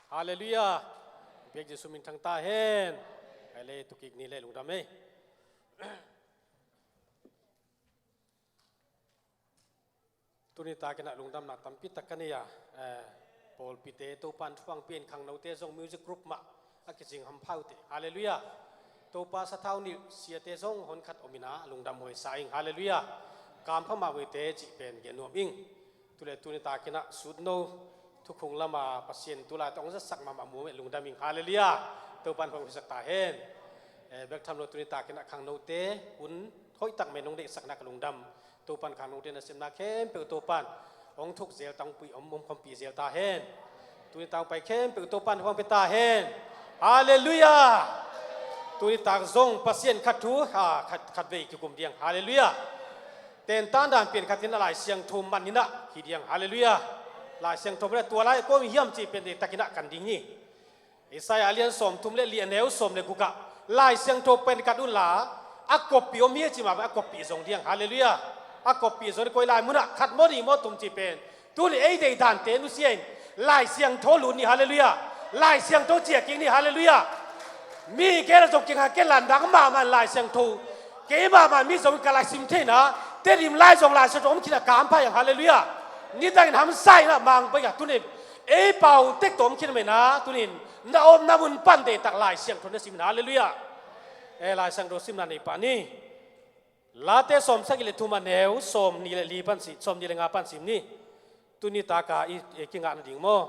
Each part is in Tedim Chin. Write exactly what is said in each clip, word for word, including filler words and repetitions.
Halleluiah. Biak Jesu min thang ta hen. Ai le, tukik ni le lungdam ei. Tuni takin ah lungdamna tampi tak ka nei a, eh, pawlpite Topan thupha pian, khangnote zong music group mah a kicing hampha uh teh. Halleluiah. Topa sathau nilh siate zong honkhat om in ah lungdam huai sa ing. Halleluiah. Kampha mah uh ei te cih pen gen nuam ing. Tu le tuni takin ah sutno thukhung lama Pasian tu laitakin hong zatsak mahmah mu meh lungdam ing. Halleluiah. Topan hong huaisak ta hen. Eh, bek tham lo, tuni takin ah khangnote hun hoih tak mah nong deihsakna ka lungdam. Topan khangnote nasepna khempeuh Topan hong thuk zel, tangpi om, om khawmpih zel ta hen. Tuni tak hong pai khempeuh Topan hong pia ta hen. Halleluiah. Tuni tak zong Pasian khat thu, ha, khat, khat vei kikum diang. Halleluiah. Tentan dan pian khat in a Lai Siangtho man in ah hi diang. Halleluiah. Lai Siangtho man in ah tua lai kua om hiam cih pen deihtakin ah kan ding hi. Isaiah a lian sawmthum le li, a neu sawm le guk ah Lai Siangtho pen kan un la, a koppih om hi ci mah bang a koppih zong diang. Halleluiah. A koppih zong diang, koi lai mun ah khat maw nih maw tum cih pen tuni ei deih dante nusia in Lai Siangtho lut ni. Halleluiah. Lai Siangtho ciah kik ni. Halleluiah. Mi kei la zong kingah kei landang mahmah Lai Siangtho. Kei mahmah mi zong ka lai sim thei na, Tedim lai zong Lai Siangtho om khin a kampha hiang. Halleluiah. Nidangin hamsa in ah mang pai a, tuni ei pau tek tawh om khin mah in ah, tunin na omna mun pan deihtak Lai Siangtho na sim in. Halleluiah. Eh, Lai Siangtho simna nei pah ni. Late sawm sagih le thum, a neu sawm nih le li pan sim, sawm nih le nga pan sim ni. Tuni taka i, i kingah nading maw.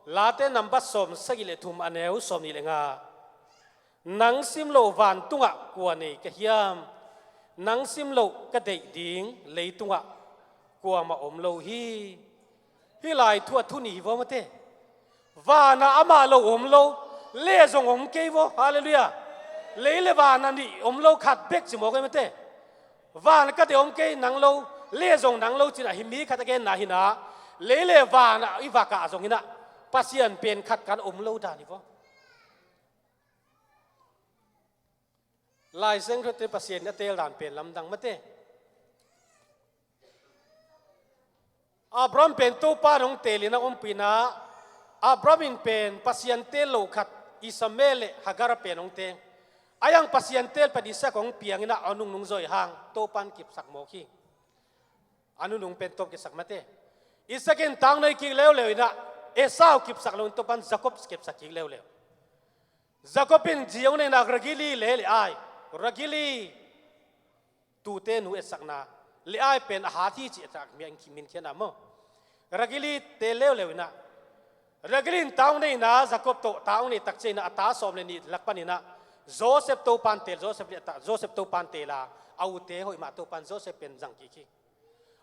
Late nambat sawm sagih le thum, a neu sawm nih le nga. Nang sim loh vantungah kua nei ka hiam? Nang sim loh ka deih ding leitungah kuamah om lo hi. Hih lai thu a thu nih hi vaw mate. Vanah amah lo om lo, lei zong om kei vaw. Halleluiah. Lei le vanah nih om lo, khat bek ci mawk ei mate. Vanah ka deih om kei, nang lo, lei zong nang lo ci-in ah hih mi khat a genna hi in ah, lei le vanah i vakah zong hi in ah Pasian pen khat kan om lo dan hi vaw. Lai Siangtho te Pasian in a teel dan pen lamdang mate. Abraham pen Topa in hong teel in a ompih in ah, Abraham in pen Pasian teel loh khat, Ishmael le Hagar pen hong teel. A hiang Pasian teel pen Isaac hong piang in ah a nungnung zaw hang Topa in kipsak mawk hi. A nunung pen Topa kipsak mate. Isaac in tang nei kik leuleu in ah, Esau kipsak lo in Topa in Jakob kipsak kik leuleu. Jakob in zi hong nei in ah, Ragili le le ai, Ragili, tute nu etsakna, le ai pen a hat hi ci a tak mi a min khian a maw. Ragili teel leuleu in ah, Ragili in tang hong nei in ah, Jakob tawh tang hong nei tak ciangin ah, a ta sawm le nih lak pan in ah Joseph Topa in teel, Joseph le a ta, Joseph Topa in teel a, a ute hoih mah Topa in Joseph pen zang kik hi.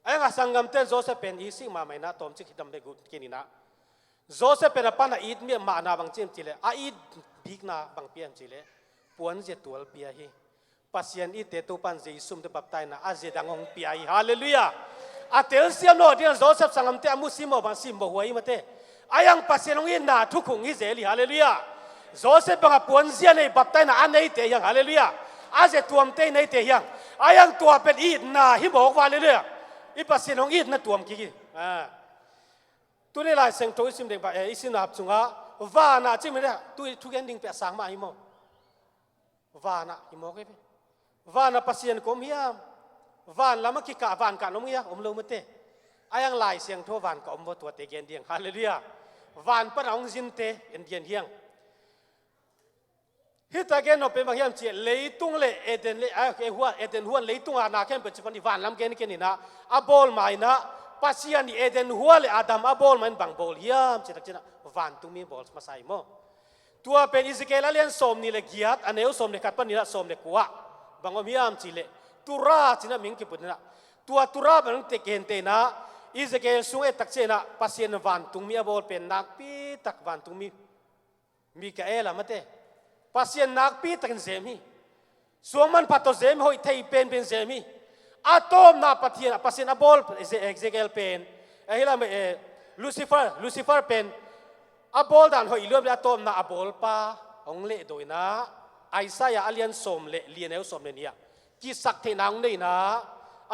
A hiang a sanggamte in Joseph pen it sik mahmah in ah, tawmcik hi dam le gut kei in ah, Joseph pen a pan a it mi mahna bang ci hiam cih leh, a it bikna bang pia hiam cih leh, puanzia tual pia hi. Pasian itte Topa in Jesu min tawh baptisena a zia dang hong pia hi. Halleluiah. A telsiam lo ding a Joseph sanggamte a mu simmawh bang simmawh huai hi mate. A hiang Pasian hong itna thukhun hi zel hi. Halleluiah. Joseph bang a puanzia nei, baptisena a neite hiang. Halleluiah. A zia tuamte neite hiang. A hiang tua pen itna hi mawk uh. Halleluiah. I Pasian hong itna tuam kik hi. Ah. Tuni Lai Siangtho i sim ding pa, eh, i sim nop sungah, vanah cih mi deh, tu i thugen ding pia sang mah hi maw. Vanah hi mawk hi ve. Vanah Pasian kua om hiam? Van lamah kikah, van kah na om hiam? Om lo mate. A hiang Lai Siangtho van kah om vaw, tuate gen ding. Halleluiah. Van pan a hong zinte, en gen hiang. Hih ta gen nop pen bang hiam cih leh, leitung le Eden le, ah, eh, huan, Eden huan leitung a na khempeuh ci pan i van lam gen ken in ah, a bawl ma in ah, Pasian in Eden huan le Adam a bawl ma in bang bawl hiam cih tak ciangin ah, vantungmi bawl masa hi maw. Tua pen Ezekiel a lian sawm nih le giat, a neu sawm le khat pan in ah sawm le kua ah, bang om hiam cih leh, Torah ci-in ah min kiput in ah, tua Torah bang tek gentehna, Ezekiel sung et tak ciangin ah, Pasian vantungmi a bawl pen nakpi tak vantungmi Mikael a mate. Pasian nakpi takin zem hi. Suang manpha tawh zem hi, hoih thei penpen zem hi. A tawpna Pathian, Pasian a bawl, Eze-, Ezekiel pen. Eh, hi lam, eh, Lucifer, Lucifer pen. A bawl dan hoih liam le a tawpna a bawlpa hong lehdo in ah. Isaiah a lian sawm le li, a neu sawm le nih ah, kisaktheihna hong nei in ah.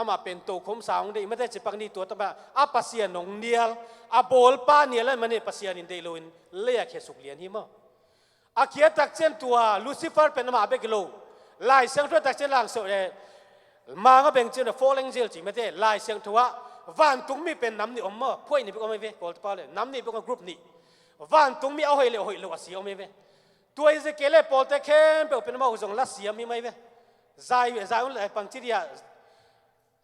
Amah pen tokhom sa hong deih mate, cipak ni tua tapa a Pasian hong nial, a bawlpa nial a mane Pasian in deih loin lei a khia suk lian hi maw. A khiat tak ciang tua Lucifer pen amah bek lo. Lai Siangtho tak ciang lang so eh, manga beng ciang a fallen angel ci mate, Lai Siangtho ah vantungmi pen nam nih om maw, phuaih nih bek om hi ve, Kawl tapa le nam nih bek om, group nih. Vantungmi a hoih le a hoih lo a sia om hi ve. Tua hi zia kei le pawlte khempeuh pen amau zong la siam hi mai ve. Zai, zai un le pangci dia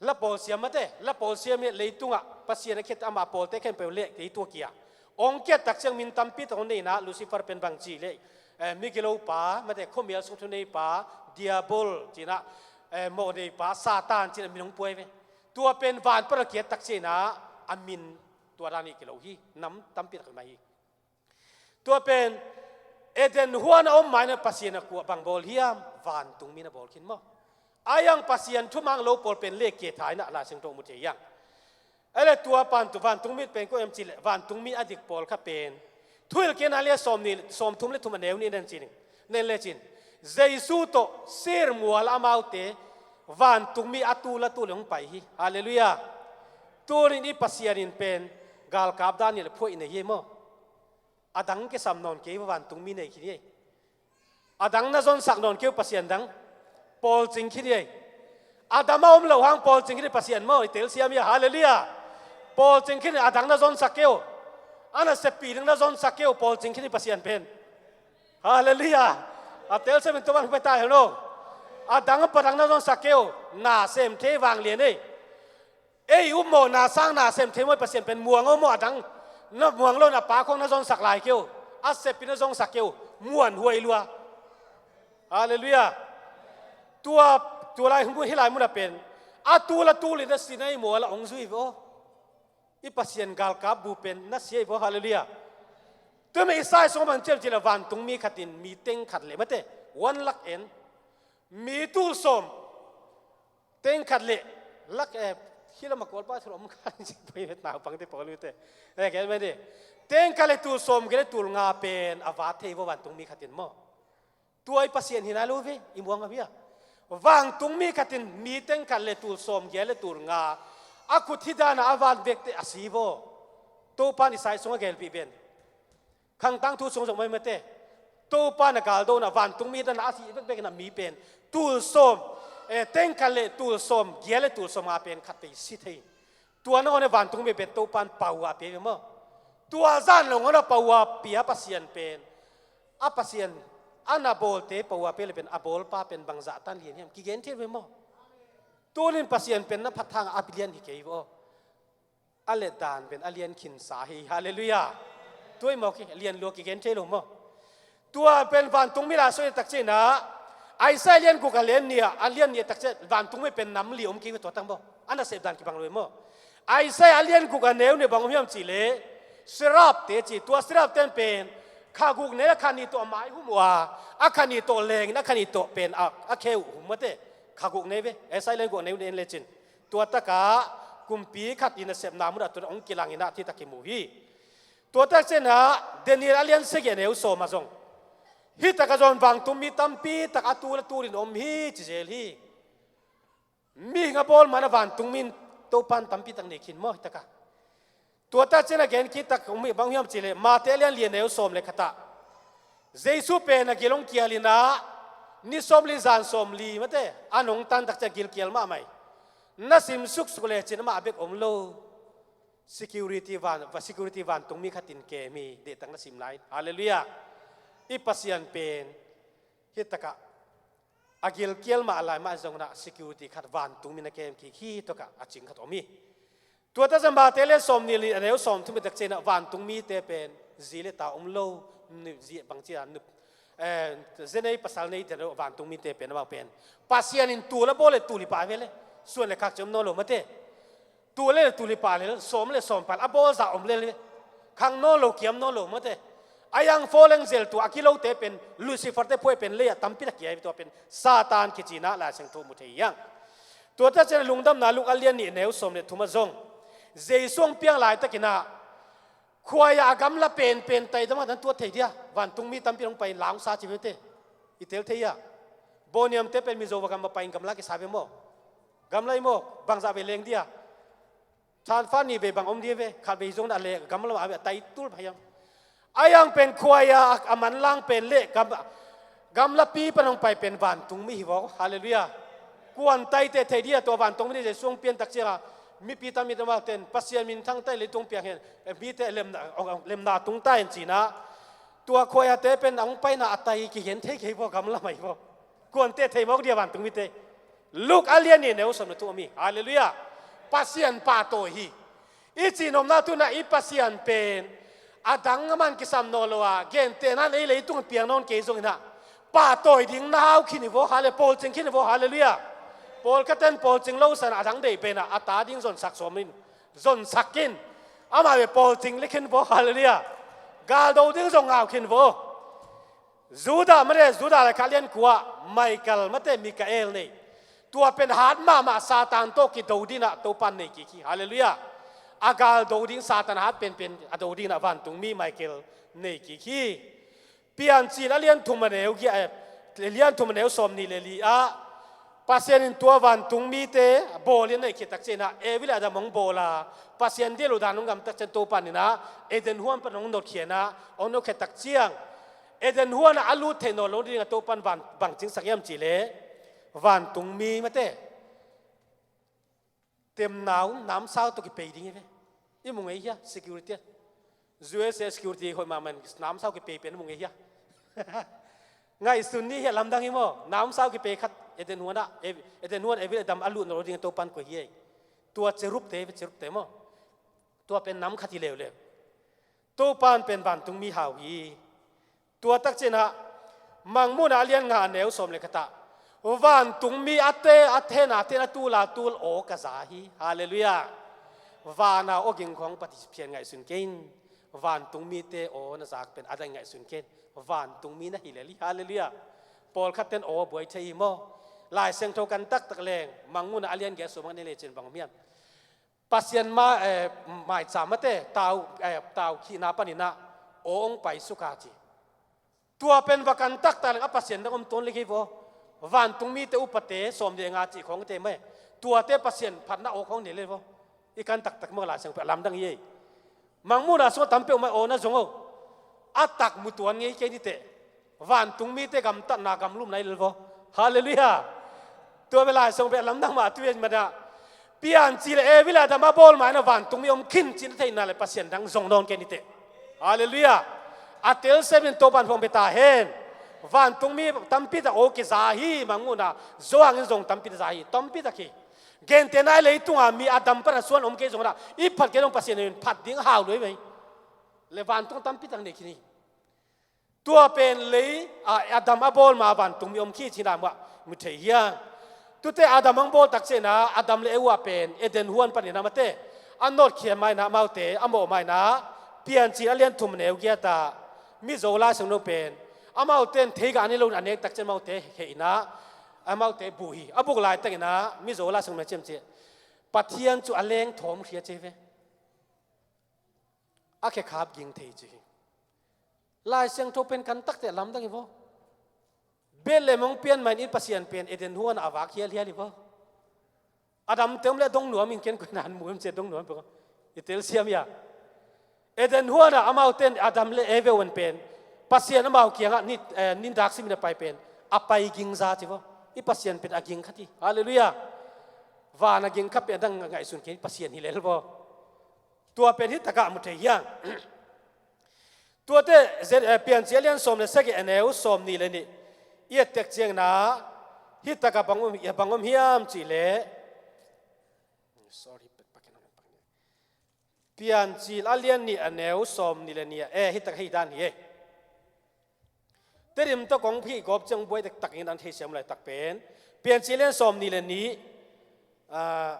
la pawl siam mate, la pawl siam hi leitungah Pasian a khiat ama pawlte khempeuh le kei tua kia. Ong kiat tak ciang min tampi tak ong neina Lucifer pen bang ci le, eh, migilopa mate, khuamial sung thuneipa, Diabol cina, eh, mawhneipa, Satan cina min ong puai ve. Tua pen van para kiat tak ciangina a min tua dan hi kilo hi, nam tampi tak mai hi. Tua pen Eden huan a om maina Pasian a kua bang bawl hiam? Vantungmi na bawl khin maw. A yang Pasian thumang lo pawl pen le kia thaina Lai Siangtho mu thei yang. A le tua pan tu vantungmi pen ko em ci le vantungmi a dik pawl kha pen Thuhilhkikna le sawm ni, sawm thum le thum a neu ni nen cin. Nen le cin. Jesu tawh sir mual amaute vantungmi a tul a tul hong pai hi. Halleluiah. Tunin i Pasian in pen galkap dan ni le phuaih nei hi maw. A dang kisam nawn kei vantungmi nei khin hi. A dang na zonsak nawn kei uh Pasian dang. Pawlcing khin hi. A dam a om loh hang pawlcing khin hi Pasian maw, i telsiam hi a, halleluiah. Pawlcing khin hi, a dang na zonsak kei uh. A na seppih ding na zonsak kei uh, pawlcing khin hi Pasian pen. Halleluiah. A telsiam in tua bang pai ta hi lo. A dang a pa dang na zonsak kei uh. Na sem thei vanglian ei. Ei upmawhna sang na sem thei maw, Pasian pen muang aw maw, a dang na muang lo na pa khong na zonsak lai kei uh, a seppih na zonsak kei uh, muanhuai lua. Halleluiah. Tua, tua lai hong hih lai munah pen a tul a tul in na si na i mual a hong zui ve aw. I Pasian galkap bu pen na sia i ve aw. Halleluiah. Tua mah Isai sungah bang ci hiam cih leh vantungmi khat in mi teng khat le mate, one lakh en, mi tul sawm teng khat le lak, eh, hi lam a Kawlpa thu om kha ci poi naupangte pawl ute. Eh, ke mai di. Teng khat le tul sawm giat le tul nga pen a vat thei vua vantungmi khat in maw. Tua i Pasian hi nai lo ve, i muang a bia. Vantungmi khat in mi teng khat le tul sawm giat le tul nga a khut hi dana a vat vekte a si vua. Topan Isai sungah gelpih ven. Khang tangthu sung zong mai mate. Topa na galdona vantungmi dana a si vekvek na mi pen tul sawm, eh, teng khat le tul sawm giat le tul sawm nga pen khat pei si thei. Tua nangawn e vantungmi pen Topan pau a pia ve maw. Tua zan lo ngawn a pau a pia Pasian pen, a Pasian a na bawlte pau a pia le pen a bawlpa pen bangzah tan lian hiam kigen thei ve maw. Tunin Pasian pen na phat hang a lian hi kei ve aw. A let dan pen a lian khinsa hi. Halleluiah. Tua i mawk hi, a lian lua kigen thei lo maw. Tua pen vantungmi la soi tak ciangin ah, Isaiah a lian guk a lian nih ah, a lian nih tak ciang vantungmi pen nam li om kei ve tua tang maw. A nasep dan kibang lo maw. Isaiah a lian guk a neu nih bang om hiam cih leh, seraph te ci, tua seraph ten pen kha guk nei a kha nih tawh a mai hum uh a, a kha nih tawh lengin a kha nih tawh pen a, a khe uh hum mate. Kha guk nei ve. Isaiah a lian guk a neu nih en lecin. Tua takah kumpi khat in a sepna munah tua hong kilangin ah hih tak kimu hi. Tua tak ciangin ah Daniel a lian sagih a neu sawm ah zong hih takah zong vantungmi tampi tak a tul a tul in om hi ci zel hi. Mihing a bawl man a vantungmi in Topan tampi tak nei khin maw hih takah. Tua tak ciangin a gen khit tak om hi bang hiam cih leh Mate a lian li a neu sawm le khat ah Jesu pen a gil hong kial in ah ni sawm li zan sawm li mate a nong tan tak ciang gilkial mahmah hi. Na sim suksuk lecin amah bek om lo. Security van, security vantungmi khat in kem hi, deihtak na sim lai. Halleluiah. I Pasian pen hih takah a gilkial mah lai mah zong na security khat vantungmi na kem kik hi, tua kah a cing khat om hi. Tua tak ciang Mate a lian sawm nih li a neu sawm thum tak ciangin ah vantungmite pen zi le ta om lo, nu, zi bang ci a nu, eh, zi nei pasal nei te lo vantungmite pen amau pen Pasian in tul a bawl le tul hi pah ve le, suan le khak ci om nawn lo mate. Tul le tul hi pah le, sawm le sawm pah le, a bawl zah om le le. Khang nawn lo, kiam nawn lo mate. A yang fallen angel tua a kilote pen Lucifer te phuai pen lei ah tampi tak kia hi, tua pen Satan kici in ah Lai Siangtho mu thei hi hang. Tua tak ciangin Lungdamna Luka a lian nih neu sawm le thum ah zong Jesu hong piang laitakin ah khuai ah a gamla penpen taidam ah dan tuat thei dia, vantungmi tampi hong pai in la hong sa ci ve te. I tel thei hia? Bawniamte pen Mizo va gam a pai in gamla kisa ve maw. Gamla i maw, bangzah vei leng dia. Thanfa ni vei bang om dia ve, khat vei zong na le gamla ma a tai tul pha hiam. A yang pen khuai a, a manlang pen le gam, gamlapi pan hong pai pen vantungmi hi vaw. Halleluiah. Kuan taite thei dia, tua vantungmi ni Jesu hong piantak cianga mipi tam mi tam a ten Pasian minthang tai leitung piang hen, mite lemna, lemna tung ta hen cina. Tua khuai a te pen a hong paina a tai kigen thei kei vaw, gamla mai vaw. Kuante thei mawk dia vantungmite. Luke a lian nih a neu sawm le thum a mi. Halleluiah. Pasian pahtawi hi. I cihnopna tuna i Pasian pen a dang a man kisam nawn lo a, gentehna in ei leitung piang nawn kei zongin ah, pahtawi ding na hau khin hi vaw, halle, pawlcing khin hi vaw. Halleluiah. Pawlkhaten pawlcing lo san a dang deih pen ah, a ta ding zonsak sawm in, zonsak in. Amah ve pawlcing le khin vaw. Halleluiah. Galdo ding zong ngau khin vaw. Judah mate, Judah le kha lian kua, Michael mate, Mikael nei. Tua pen hat mahmah Satan tawh kido dinah Topan nei kik hi. Halleluiah. A gal do ding, Satan hat penpen a do dinah vantungmi Michael nei kik hi. Piancil a lian thum a neu giat, eh, lian thum a neu sawm nih le li ah Pasian in tua vantungmite bawl in a neih khit takcianah Evi le Adam hong bawl a, Pasian dial uh dan hong gamtak cian Topan inah Eden huan pan hong notkhia inah hong notkhiat takciang Eden huanah a lut theih nawn lo dingah Topan van bang cingsak hiam cihleh vantungmi mate temnau namsau tawh kipei ding hi ve. I mu ngei hia security a? U S A security hoih mahmah in namsau kipei pen i mu ngei hia? Ngaihsun ni hia lamdang hi maw? Namsau kipei khat Eden huanah, Eden huan Evi le Adam a lut nawn lo dingah Topan koih hi ei. Tua cherubte, cherubte maw? Tua pen nam khat hi leuleu. Topan pen vantungmi hau hi. Tua takcianah Mangmuhna a lian nga a neu sawm le khatah vantungmi a te, a thena ten a tul a tul aw ka za hi. Halleluiah. Vana aw ging khawng Pathian ngaihsun kei in. Vantungmite aw na zak pen a dang ngaihsun kei in. Vantungmi na hi lel hi. Halleluiah. Pawlkhat ten aw a buai thei hi maw? Lai Siangtho kan taktak leng Mangmuhna a lian giat sawm nga nei le cin bang om hiam? Pasian ma, eh, maica mate, tau, eh, tau khihna paninah aw hong paisuk a ci. Tua pen va kan taktak leng a Pasian dang om tuan le kei vaw. Vantungmite upate sawm le nga cih khawng te mai. Tuate Pasian phatna aw khawng nei le vaw. I kan taktak maw, Lai Siangtho pen a lamdang hi ei. Mangmuhna sungah tam peuhmah aw na zong o. A tak mu tuan ngei kei niteh. Vantungmite gamtatna gamlumna i lel vaw. Halleluiah. Tua bel Lai Siangtho pen a lamdang mah tu i manah Piancil Evi le Adam a bawl ma inah vantungmi om khin cih na theihna le Pasian dang zong nawn kei niteh. Halleluiah. A telsiam in Topan phuang pia ta hen. Vantungmi tampi tak aw kiza hi, Mangmuhna. Johan in zong tampi tak za hi, tampi tak hi. Gentehna i leitunga mi Adam pana suan om kei zong inah i phat kei zong Pasian in phat ding hau luai mai. Le vantung tampi tak nei khin hi. Tua pen lei, a, Adam a bawl ma vantungmi om khi cina muah mu thei hiang. Tute Adam hong bawl takcianah Adam le Evi pen Eden huan paninah mate a notkhia ma inah amaute a mawh ma inah Piancil a lian thum neu giatah Mizo Lai Siangtho pen amaute in theigah ni loin a nek takcian amaute heh inah amaute buh hi. A buk laitakinah Mizo Lai Siangtho na ciamciah Pathian cu a leng thawm hria ci hi ve. A khekhap ging thei ci hi. Lai Siangtho pen kan takte a lamdang hi vaw. Bethlehem hong pian ma in i Pasian pen Eden huanah a vak hialhial hi vaw. Adam te om le dong nuam in ken koi nan mu em cia dong nuam pe ko. I telsiam ia. Eden huanah amaute in Adam le Evi un pen Pasian amau kiangah ni, eh, nindak simin a pai pen a pai ging za ci vaw. I Pasian pen a ging khat hi. Halleluiah. Van a ging khat pen a dang ngaihsun kei Pasian hi lel vaw. Tua pen hi takah mu thei hiang. Tuate Zen, eh, Piancil a lian sawm le sagih a neu sawm nih le nih i et tek ciangna hi takah bang om, bang om hiam cihleh. Sorry, Piancil a lian nih a neu sawm nih le nih a, eh, hi tak hei dan hi e. Tedim tawh kong phih gawp ciang buai taktak in an theisiam laitak pen Piancil a lian sawm nih le nih, ah,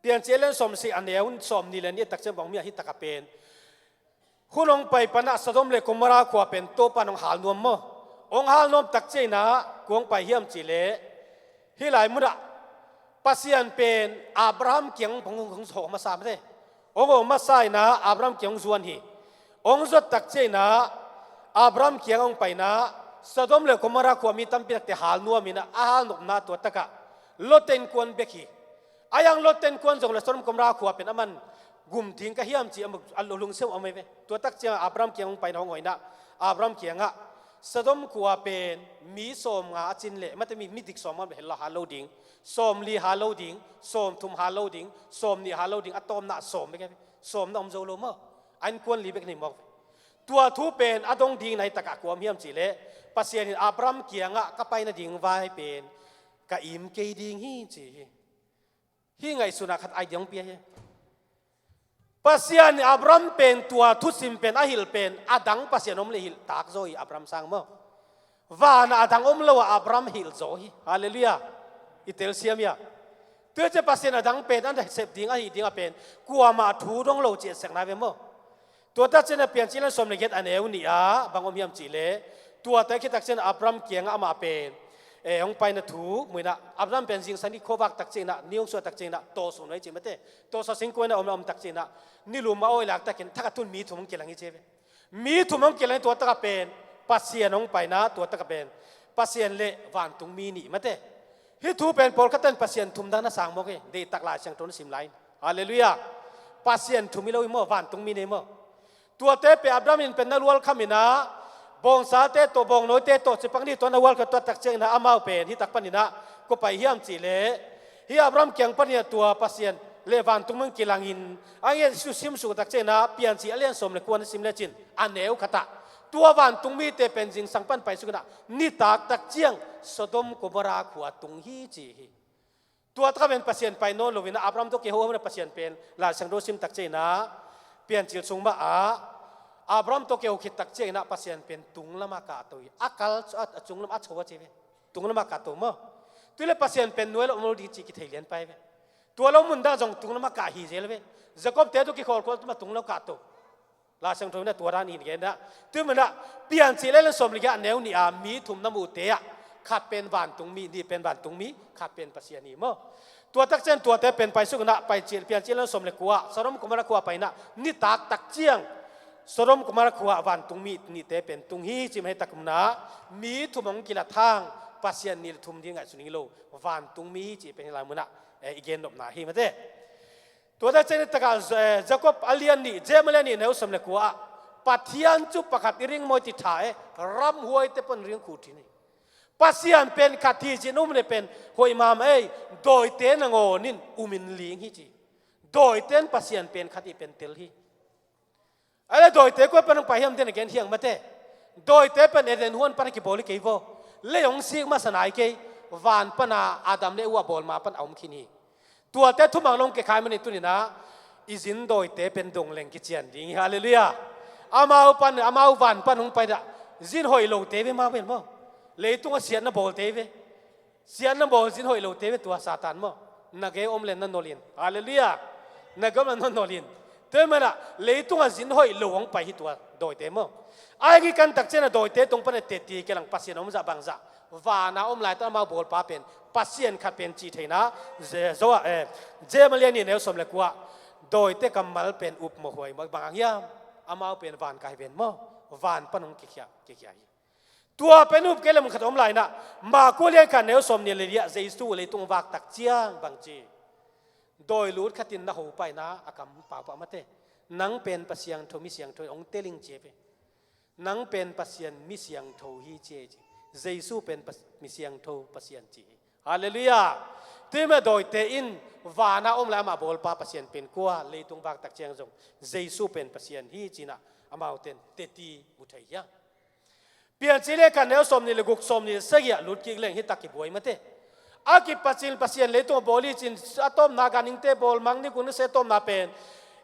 Piancil a lian sawm si a neu sawm nih le nih takciang bang mi a hi taka pen. Hun hong pai panah Sodom le Gomorrah khua pen Topan hong hal nuam maw? Hong hal nuam takcianah kua hong pai hiam cihleh hih lai munah Pasian pen Abraham kiang hong, hong, hong zawh masa mate. Hong zawh masa inah Abraham kiang hong zuan hi. Hong zuat takcianah Abraham kiang hong painah Sodom le Gomorrah khua mi tampi takte hal nuam in ah, a hal nopna tua takah Lot innkuan bek hi. A iang Lot innkuan zong le Sodom Gomorrah khua pen aman gum ding ka hiam ci a lungsim a om hi ve. Tua tak ciangah Abraham kiang hong paina hong hoihna, Abraham kiangah Sodom khua pen mi sawmnga a cin leh, mate mi, mi dik sawm a om leh hel lo, hal lo ding, sawmli hal lo ding, sawmthum hal lo ding, sawmnih hal lo ding, a tawpna sawm bek hi ve. Sawmna om zo lo maw? A innkuan li bek nei mawk ve. Tua thu pen a dong ding nai takah kua om hiam cihleh, Pasian in Abraham kiangah ka paina ding vai pen ka im kei ding hi ci hi. Hih ngaihsutna khat idea hong pia hi. Pasian in Abraham pen tua thusim pen a hilh pen a dang pasian om leh hilh tak zaw hi Abraham sang maw? Vanah a dang om lo a Abraham hilh zaw hi. Halleluiah. I telsiam ia? Tua ciah Pasian a dang pen a nasep ding ahih dingah pen kuamah thu dong lo ci a sekna ve maw? Tua tak ciangin a Piancil a lian sawm le giat a neu nih ah bang om hiam cihleh, tua tak khit tak ciangin Abraham kiangah amah pen, eh, hong paina thu mu in ah, Abraham pen zingsang ni khuavak tak ciangin ah, ni hong suah tak ciangin ah, tawh sung nuai ci mate. Tawh sung singkuan ah om, om tak ciangin ah, ni lum a awi lak takin thak a tun mi thum hong kilang hi ci ve. Mi thum hong kilang hi. Tua takah pen Pasian hong paina, tua takah pen Pasian le vantungmi nih mate. Hih thu pen pawlkhat in Pasian thum dan a sang mawk hi. Deihtak Lai Siangtho na sim lai in. Halleluiah. Pasian thum hi lo hi maw, vantungmi nei maw? Tuate pen Abraham in pen na lualkham in ah, bawngsalte tawh, bawngnawite tawh, cipak ni tawh na lualkham, tua tak ciangin ah amau pen hih tak panin ah kua pai hiam cihleh, hih Abraham kiang panin ah tua Pasian le vantungmi hong kilangin, a ngen susim suk tak ciangin ah Piancil a lian sawm le kua na sim lecin a neu khatah, tua vantungmite pen zingsang pan paisuk in ah nitak tak ciang Sodom Gomorrah khua tung hi ci hi. Tua takah pen Pasian pai nawn lo in ah, Abraham tawh kiho a Pasian pen Lai Siangtho sim tak ciangin ah, Piancil sung mah ah, Abraham tawh kiho khit tak ciangin ah Pasian pen tung lamah kahto hi. A kal, a, a cung lamah a cho a ci ve. Tung lamah kahto maw? Tua leh Pasian pen nuai lo om lo ding ci kithei lian pai ve. Tua lo mun dang zong tung lamah kah hi zel ve. Jacob te tawh kikhawlkhawl tua mah tung lo kahto. Lai Siangtho in ah tua dan hi in gen ah. Tua manin ah Piancil a lian sawm le giat a neu nih ah mi thum na muhte ah, khat pen vantungmi, nih pen vantungmi, khat pen Pasian hi maw? Tua tak ciang tuate pen paisuk in ah, Piancil, Piancil a lian sawm le kua, Sodom Gomorrah khua pai in ah nitak tak ciang Sodom Gomorrah khua vantungmi nihte pen tung hi ci mah hi. Tak mun ah mi thum hong kilat hang, Pasian nih le thum ding ngaihsun hi lo, vantungmi hi ci pen hih lai mun ah, eh, i gen nopna hi mate. Tua tak ciang nitakah, eh, Jacob a lian nih, James a lian nih neu sawm le kua ah, Pathian cu pakhat i ring maw i ti tha e, ramhuaite pawn ring khut hi ni. Pasian pen khat hi cih na um leh pen hoih mahmah ei, dawite nangawn in um in ling hi ci. Dawite in Pasian pen khat hi pen tel hi. A le dawite kua pan hong pai hiam den a gen hiang mate. Dawite pen Eden huan pan a kibawl hi kei vaw. Lei hong sik masa nai kei. Van pana Adam le Eva bawl ma pan a om khin hi. Tuate thumang long kekhai manin tuni-in ah i zin dawite pen dong leng kician ding hi. Halleluiah. Amau pan, amau van pan hong pai dah. Zin hoih lote ve amau pen maw. Leitung a siatna bawlte ve. Siatna bawl zin hoih lote ve tua Satan maw. Na gei om le na nolh in. Halleluiah. Na gei om le na nolh in. Tua manin ah leitung a zin hoih lo hong pai hi tua dawite maw. Ai ngi kan tak ciang a dawite tung pan a teti kilang Pasian om zah bang zah. Van a om lai tawh amau bawlpa pen Pasian khat pen cih theihna, Ze-, Zo-, eh, James a lian nih neu sawm le kua, dawite kammal pen up mawhhuai mah bang hang hiam, amau pen van kai ven maw, van pan hong kikhia, kikhia hi. Tua pen up kei leh mun khat om lai-in ah, Marku a lian khat neu sawm nih le li ah Jesu leitung vak tak ciang bang ci. Dawi lut khat in na ho pah in ah a kam pau pah mate. Nang pen Pasian tho, mi siangtho hong tel ing ci hi ve. Nang pen Pasian mi siangtho hi ci hi ci. Jesu pen Pas-, mi siangtho Pasian ci hi. Halleluiah. Tua manin dawite in van a om lai amah bawlpa Pasian pen kua, leitung vak tak ciang zong Jesu pen Pasian hi ci-in ah amaute in teti mu thei hi a. Piancil a lian khat neu sawm nih le guk, sawm nih le sagih ah lut kik leng hi tak kibuai mate. A kipat cil Pasian leitung a bawl hi ci-in a tawpna ganhingte bawl mang ni, kung ni se tawpna pen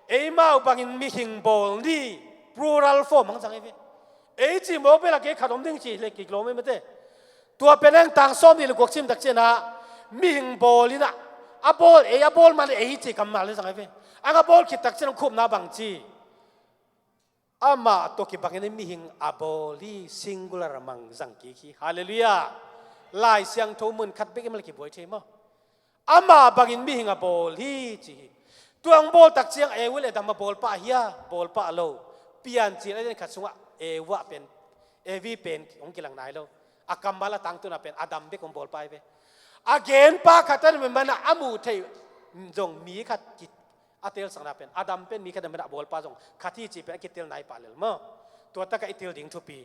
eimau bangin mihing bawl ni, plural form hong zang hi ve. Ei cih mawk bel a kei khat om ding cih le kik lawm hi mate. Tua pen heng tang sawm nih le guk sim tak ciang ah mihing bawl in ah, a bawl ei, a bawl man ei cih kammal hi zang hi ve. Ang a bawl khit tak ciang khupna bang ci. Amah tawh kibangin mihing a bawl hi, singular a mang zang kik hi. Halleluiah. Lai Siangtho mun khat bek i mal kibuai thei maw. Amah bangin mihing a bawl hi ci hi. Tua hong bawl tak ciang Eva le Adam a bawlpa hi a, bawlpa lo. Piancil a lian khat sungah Eva pen Evi pen hong kilang nai lo. A kammal a tangtuna pen Adam bek hong bawlpa hi ve. A genpa khat a na manah a muh theih zong mi khat ki a telsakna pen Adam pen mi khat a manah a bawlpa zong khat hi cih pen a kitel nai pah lel maw? Tua takah i tel ding thupi.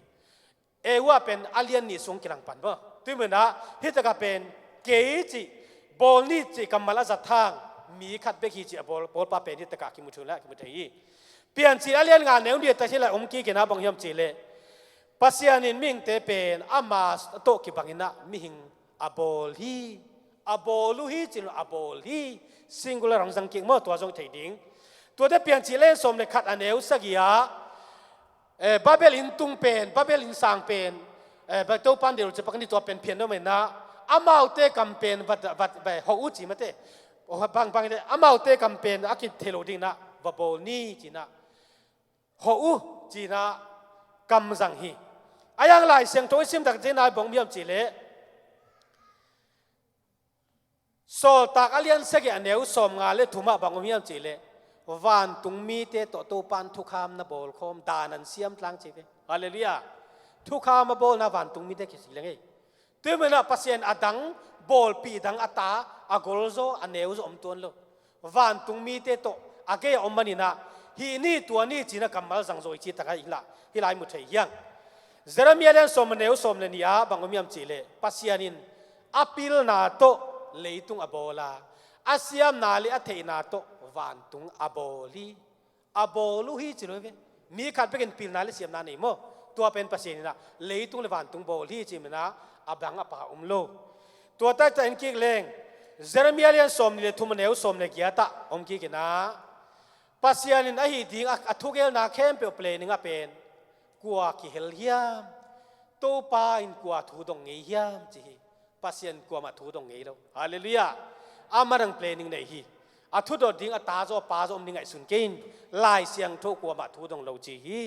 Eva pen a lian nih sung kilang pan maw? Tui manah hitakah pen kei cih bawl ni cih kammal a zat hang mi khat bek hi cih a bawl, bawlpa pen hitakah kimu thei la, kimu thei hi. Piancil a lian nga neu nih a tak hi la om kik in a bang hiam cih leh Pasian in mihingte pen ama tawh kibang in a mihing a bawl hi. A bawl uh hi cih lo a bawl hi. Singular hong zang kik maw, tua zong thei ding. Tuate Piancil a lian sawm le khat a neu sagih ah, eh, Babel inn tung pen, Babel inn sang pen, eh, Topa'n deih lo cih pak ni tua pen phian lo mah in a, amaute kam pen va, va, va hawh uh ci mate. Bang, bang in a, amaute kam pen a kithei lo ding in a va bawl ni ci in a hawh uh ci in a kam zang hi. A yang Lai Siangtho i sim tak ciang a bang om hiam cih leh Sawltak a lian sagih a neu sawm nga le thum ah bang om hiam cih leh vantung mite tawh Topa'n thukham na bawl khawm dan an siam tlang ci ve. Halleluiah. Thukham a bawlna vantung mite kisi leng ei. Tui manah Pasian a dang bawlpih dang a ta a golzaw a neuzaw om tuan lo. Vantung mite tawh a gei a om manin a hih ni tua ni ci in a kammal zangzaw i ci tak a hi lai, hi lai mu thei hiang. Jeremiah lian sawm a neu sawm le nih ah bang om hiam cih leh Pasian in a pilna tawh leitung a bawl a, a siamna le a theihna tawh vantung a bawl hi. A bawl uh hi ci lo hi ve. Mi khat bekin pilna le siamna nei maw? Tua pen Pasian in a leitung le vantung bawl hi ci manah a bang a pa om lo. Tua taktak en kik leng Jeremiah lian sawm nih le thum a neu sawm le giat ah om kik in a Pasian in a hih ding a, a thugelna khempeuh planning ah pen kua kihel hiam? Topa in kua thu dong ngei hiam ci hi. Pasian kuamah thu dong ngei lo. Halleluiah. Amah dang planning nei hi. A thudot ding a ta zaw a pa zaw om ding ngaihsun kei in Lai Siangtho kuamah thu dong lo ci hi.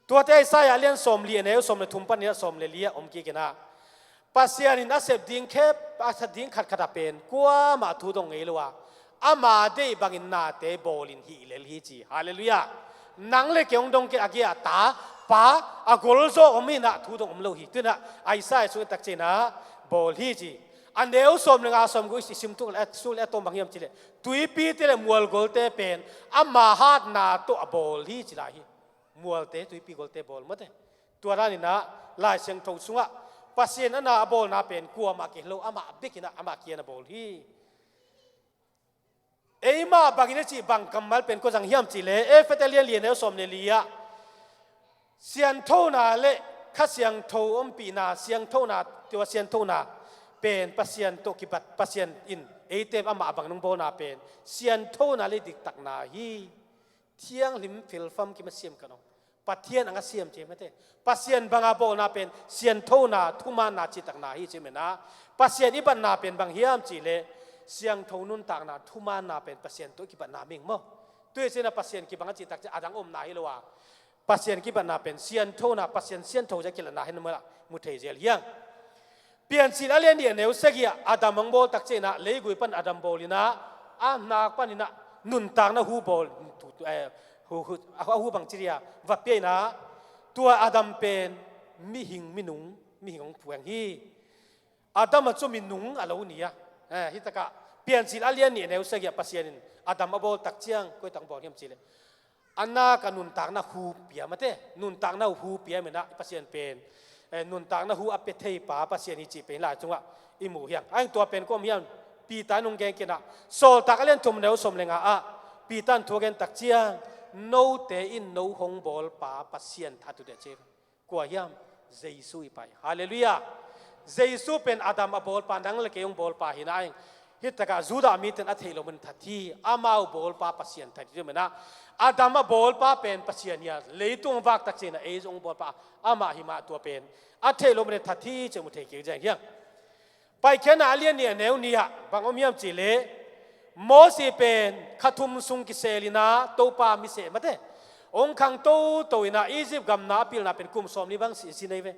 Tuate Isaiah lian sawm li a neu sawm le thum panin a sawm le li ah om kik in a Pasian in a sep ding khep, a sep ding khatkhat a pen kuamah thu dong ngei lo a, ama deih bangin nate bawlin hih lel hi ci. Halleluiah. Nang le kei hong dong kei a gei a ta, pa, a golzaw om in a thu dong om lo hi. Tui in a Isaiah sung i tak ciang a bawl hi ci. A neu sawm le nga sawm guk i sim tuk le, suk le a tawm bang hiam cih leh tuipite le mualgolte pen ama hatna tawh a bawl hi ci lai hi. Mualte, tuipi golte bawl mate. Tua dan in a Lai Siangtho sungah Pasian a na a bawlna pen kuamah kihel lo, amah bek in a amah kiang a bawl hi. Eimah bangin a cih bang kammal pen kua zang hiam cih leh Efesa lian li a neu sawm le li ah sianthona le Kha Siangtho ompihna, sianthona, tua sianthona pen Pasian tawh kibat, Pasian in eite amah bangin hong bawlna pen sianthona le diktakna hi. Thianghlim, filfam kim a siam kha lo. Pathian ang a siam ci mate. Pasian banga bawlna pen sianthona, thumaanna, citakna hi ci mena. Pasian i batna pen bang hiam cih leh siangtho nuntakna, thumaanna pen Pasian tawh i kibatna ming maw? Tua hi ciangin a Pasian kibang a cih tak ciang a dang omna hi lo a, Pasian kibatna pen sianthona, Pasian siantho zia kilatna hi na maw, mu thei zel hiang. Piancil a lian nih a neu sagih ah Adam hong bawl tak ciangin a leigui pan Adam bawl in a, a nak panin a nuntakna hu bawl, tu, tu, eh, hu, hu, a hu bang ci dia va pia in a, tua Adam pen mihing minung, mihing hong phuang hi. Adam a cu minung a lo ni a. Eh, hi takah Piancil a lian nih a neu sagih ah Pasian in Adam a bawl tak ciang koi tak hong bawl hiam cih leh a nak a nuntakna hu pia mate, nuntakna hu pia mena Pasian pen, eh, nuntakna hu a pia thei pa Pasian hi cih pen lai cungah i mu hiang. A ing tua pen kua om hiam? Peter in hong gen kik in a, Sawltak a lian thum neu sawm le nga ah Peter in thu a gen tak ciang, note in no hong bawl pa Pasian that uh teh ci. Kua hiam? Jesu hi pai. Halleluiah. Jesu pen Adam a bawl pa, nang le kei hong bawl pa hi na ing. Hi takah Judah mite in a theih loh manin that hi, amau bawl pa Pasian that hi mena. Adam a bawl pa pen Pasian hi a, leitung vak tak ciangin a ei zong hong bawl pa amah hi mah, tua pen a theih loh manin that hi cih mu thei kik ziang hiang. Paikhiatna a lian nih a neu nih ah bang om hiam cih leh Mosi pen kha thum sung kisel in a Topa mi seh mate. Hong khang toto in a Egypt gam na a pilna pen kum sawm nih bang si, si nei ve.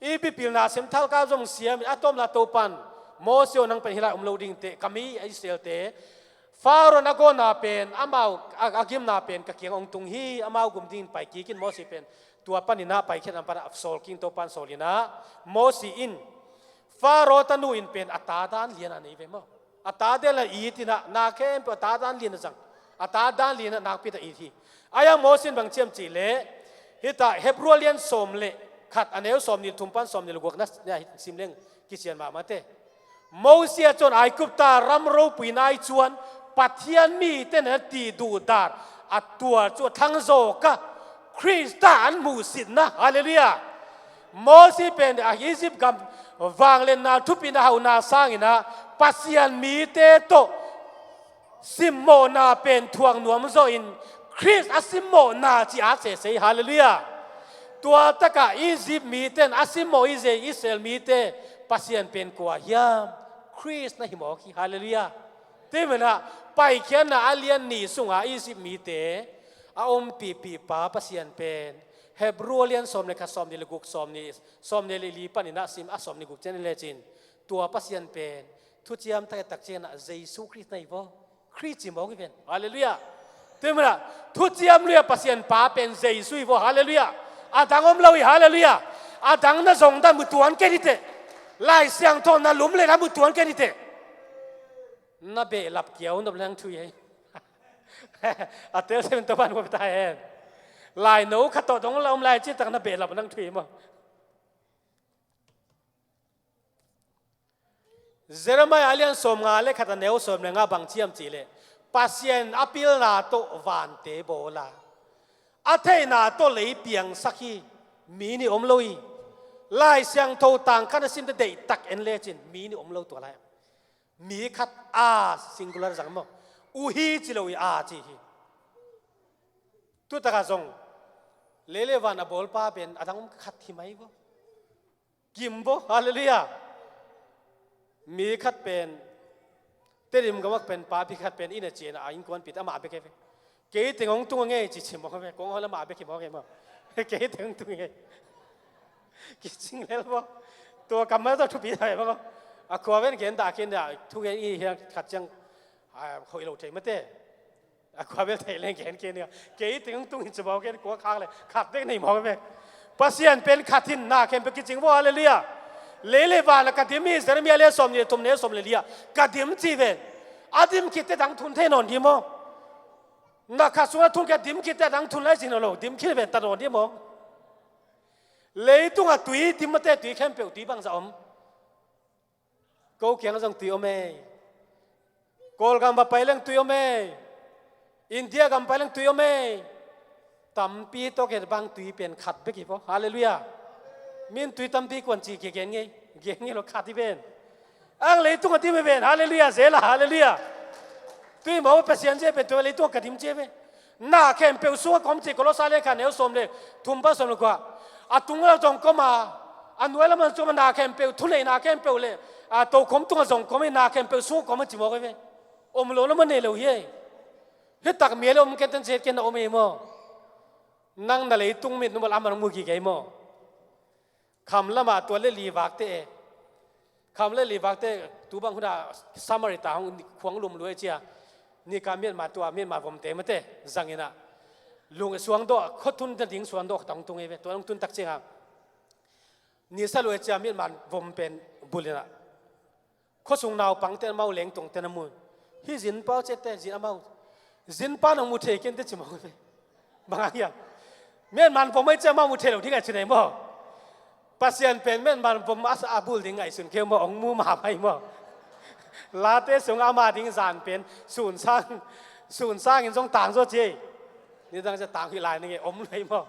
Egypt pilna sem thalkau zong siam in a tawpna Topan Mosi aw, nang pen hi lai om lo ding teh, ka mi Israel-te Pharaoh in a gawhna pen, amau a, a gimna pen ka kiang hong tung hi, amau gum dingin pai kik in, Moses pen tua panin ah Paikhiatna pan a sawl kik in, Topa'n sawl in ah, Moses in Pharaoh tanu in pen a ta dan lian a nei ve maw. A ta dan lian a it in ah, na khempeuh a ta dan lian a zang, a ta dan lian a nakpi tak a it hi. Ahih hang Moses in bang ci hiam cih leh, hih ta Hebru a lian sawm le khat, a neu sawmnih le thum pan sawmnih le guk na, na sim leng kician mahmah te. Moses a cun Aigupta ram ropuina ah cun Pathian mite na tih duhdan a tuar cu a thang zawk a, Khrista an hmuhsitna. Halleluiah. Moses pen a Egypt gam vangliatna thupina hauhna sangin ah Pasian mite tawh simmawhna pen thuak nuam zawh in Khrist a simmawhna ci-a sese hi. Halleluiah. Tua takah Egypt mite in a simmawh Israel, Israel mite Pasian pen kua hiam? Khrist na hi mawk hi. Halleluiah. Tua manin ah Paikhiatna a lian nih sungah Egypt mite a ompihpih pa Pasian pen Hebru a lian sawm le khat, sawmnih le guk, sawmnih, sawmnih le li panin ah sim, a sawmnih guk ciang en lecin, tua Pasian pen thuciam tak tak ciangin ah Jesu Khrist na hi vaw. Khrist ci mawk hi ven. Halleluiah. Tua manin ah Thuciam Lui-a Pasian Pa pen Jesu hi vaw. Halleluiah. A dang om lo hi. Halleluiah. A dang na zong dan mu tuan kei ni teh. Lai Siangtho na lum le na mu tuan kei ni teh. Na behlap kiau nop le nang thu hi. A tel seven to ban ko ta hen. Lai no khat tawh dong la om lai ci tak na behlap nang thu hi maw. Jeremiah a lian sawmnga le khat, a neu sawm le nga bang ci hiam cih leh, Pasian a pilna tawh vante bawl a, a theihna tawh lei piangsak hi. Mi nih om lo hi. Lai Siangtho tang khat na sim teh deihtak en lecin mi nih om lo tua lai. Mi khat, a, singular zang maw? U hi ci lo hi, a ci hi. Tu takah zong lei le van a bawlpa pen a dang om khat hi mai vaw. Kim vaw. Halleluiah. Mi khat pen Tedim gamak pen papi khat pen inn a cian a innkuanpite amah bek hi ve. Kei teng hong tung a ngei ci ci mawk hi ve. Kong hol amah bek hi mawk hi maw. Kei teng hong tung a ngei. Kicing lel vaw. Tua kammal tawh thupi thei maw. A khua ven gen dah, gen dah, thu gen i hiang khat ciang, a, hoih lo thei mate. A khua bel thei leng gen kei ning a. Kei teng tung in ci mawk, gen kua khak le khat bek nei mawk ve. Pasian pen khat hi in na khempeuh kicing vaw. Halleluiah. Lei le van ah ka dim hi. Jeremiah le sawmnih le thum, neu sawm le li ah ka dim ci ve. A dim khit teh dang thun thei nawn hi maw. Na khat sungah thun khit, dim khit teh dang thun lai ci nawn lo. Dim khit ve ta nawn hi maw. Leitungah tui dim mate, tui khempeuh tui bangzah om. Ko kiang zong tui om ei. Kawlgam va pai leng tui om ei. India gam pai leng tui om ei. Tampi tawh gen bang tui pen khat bek hi vaw. Halleluiah. Min tui tampi kuan ci gen ngei. Gen ngei lo, khat hi pen. Ang leitung a dim hi pen. Halleluiah. Zela. Halleluiah. Tui mawk Pasian zia pen tua leitung a ka dim ci hi pen. Na khempeuh sungah ka om ci, Kolose le khat, neu sawm le thum pan sawm le kua. A tung lam zong ka om a, a nuai lam zong ka om a, na khempeuh, thuneihna khempeuh le, a, tokhom tungah zong ka om hi, na khempeuh sungah ka om hi ci mawk hi ve. Om lo lam a nei lo hi ei. Hih tak mi a le om ken ten zet ken na om hi maw. Nang na leitung mit nu mal a man mu gige hi maw. Kham lamah tua le li vakte e. Kham le li vakte tu bang hunah Samari ta hong khuang lum lua e cia. Nika Myanmar tua, Myanmar vomte mate zangin ah. Lung suang dawh, khuathun nading suang dawh khat hong tung e ve. Tua hong tun tak ciangah, nisa lua e cia Myanmar vom pen bul in ah. Khuasung naupangte, amau lengtungte na mu. Hih zinpa uh ciahte, zin amau. Zinpa nong mu thei kei in teh ci mawk ve. Bang hang hiam. Myanmar vom ahi ciah amau mu thei lo ding a ci nei maw. Pasian pen Myanmar vom a, a bul ding ngaihsun kei maw, hong mu mahmah hi maw. Late sungah ama ding zan pen sun sang, sun sangin zong tang zaw ci. Nidang ciah tang hi lai ning e, om lo hi maw.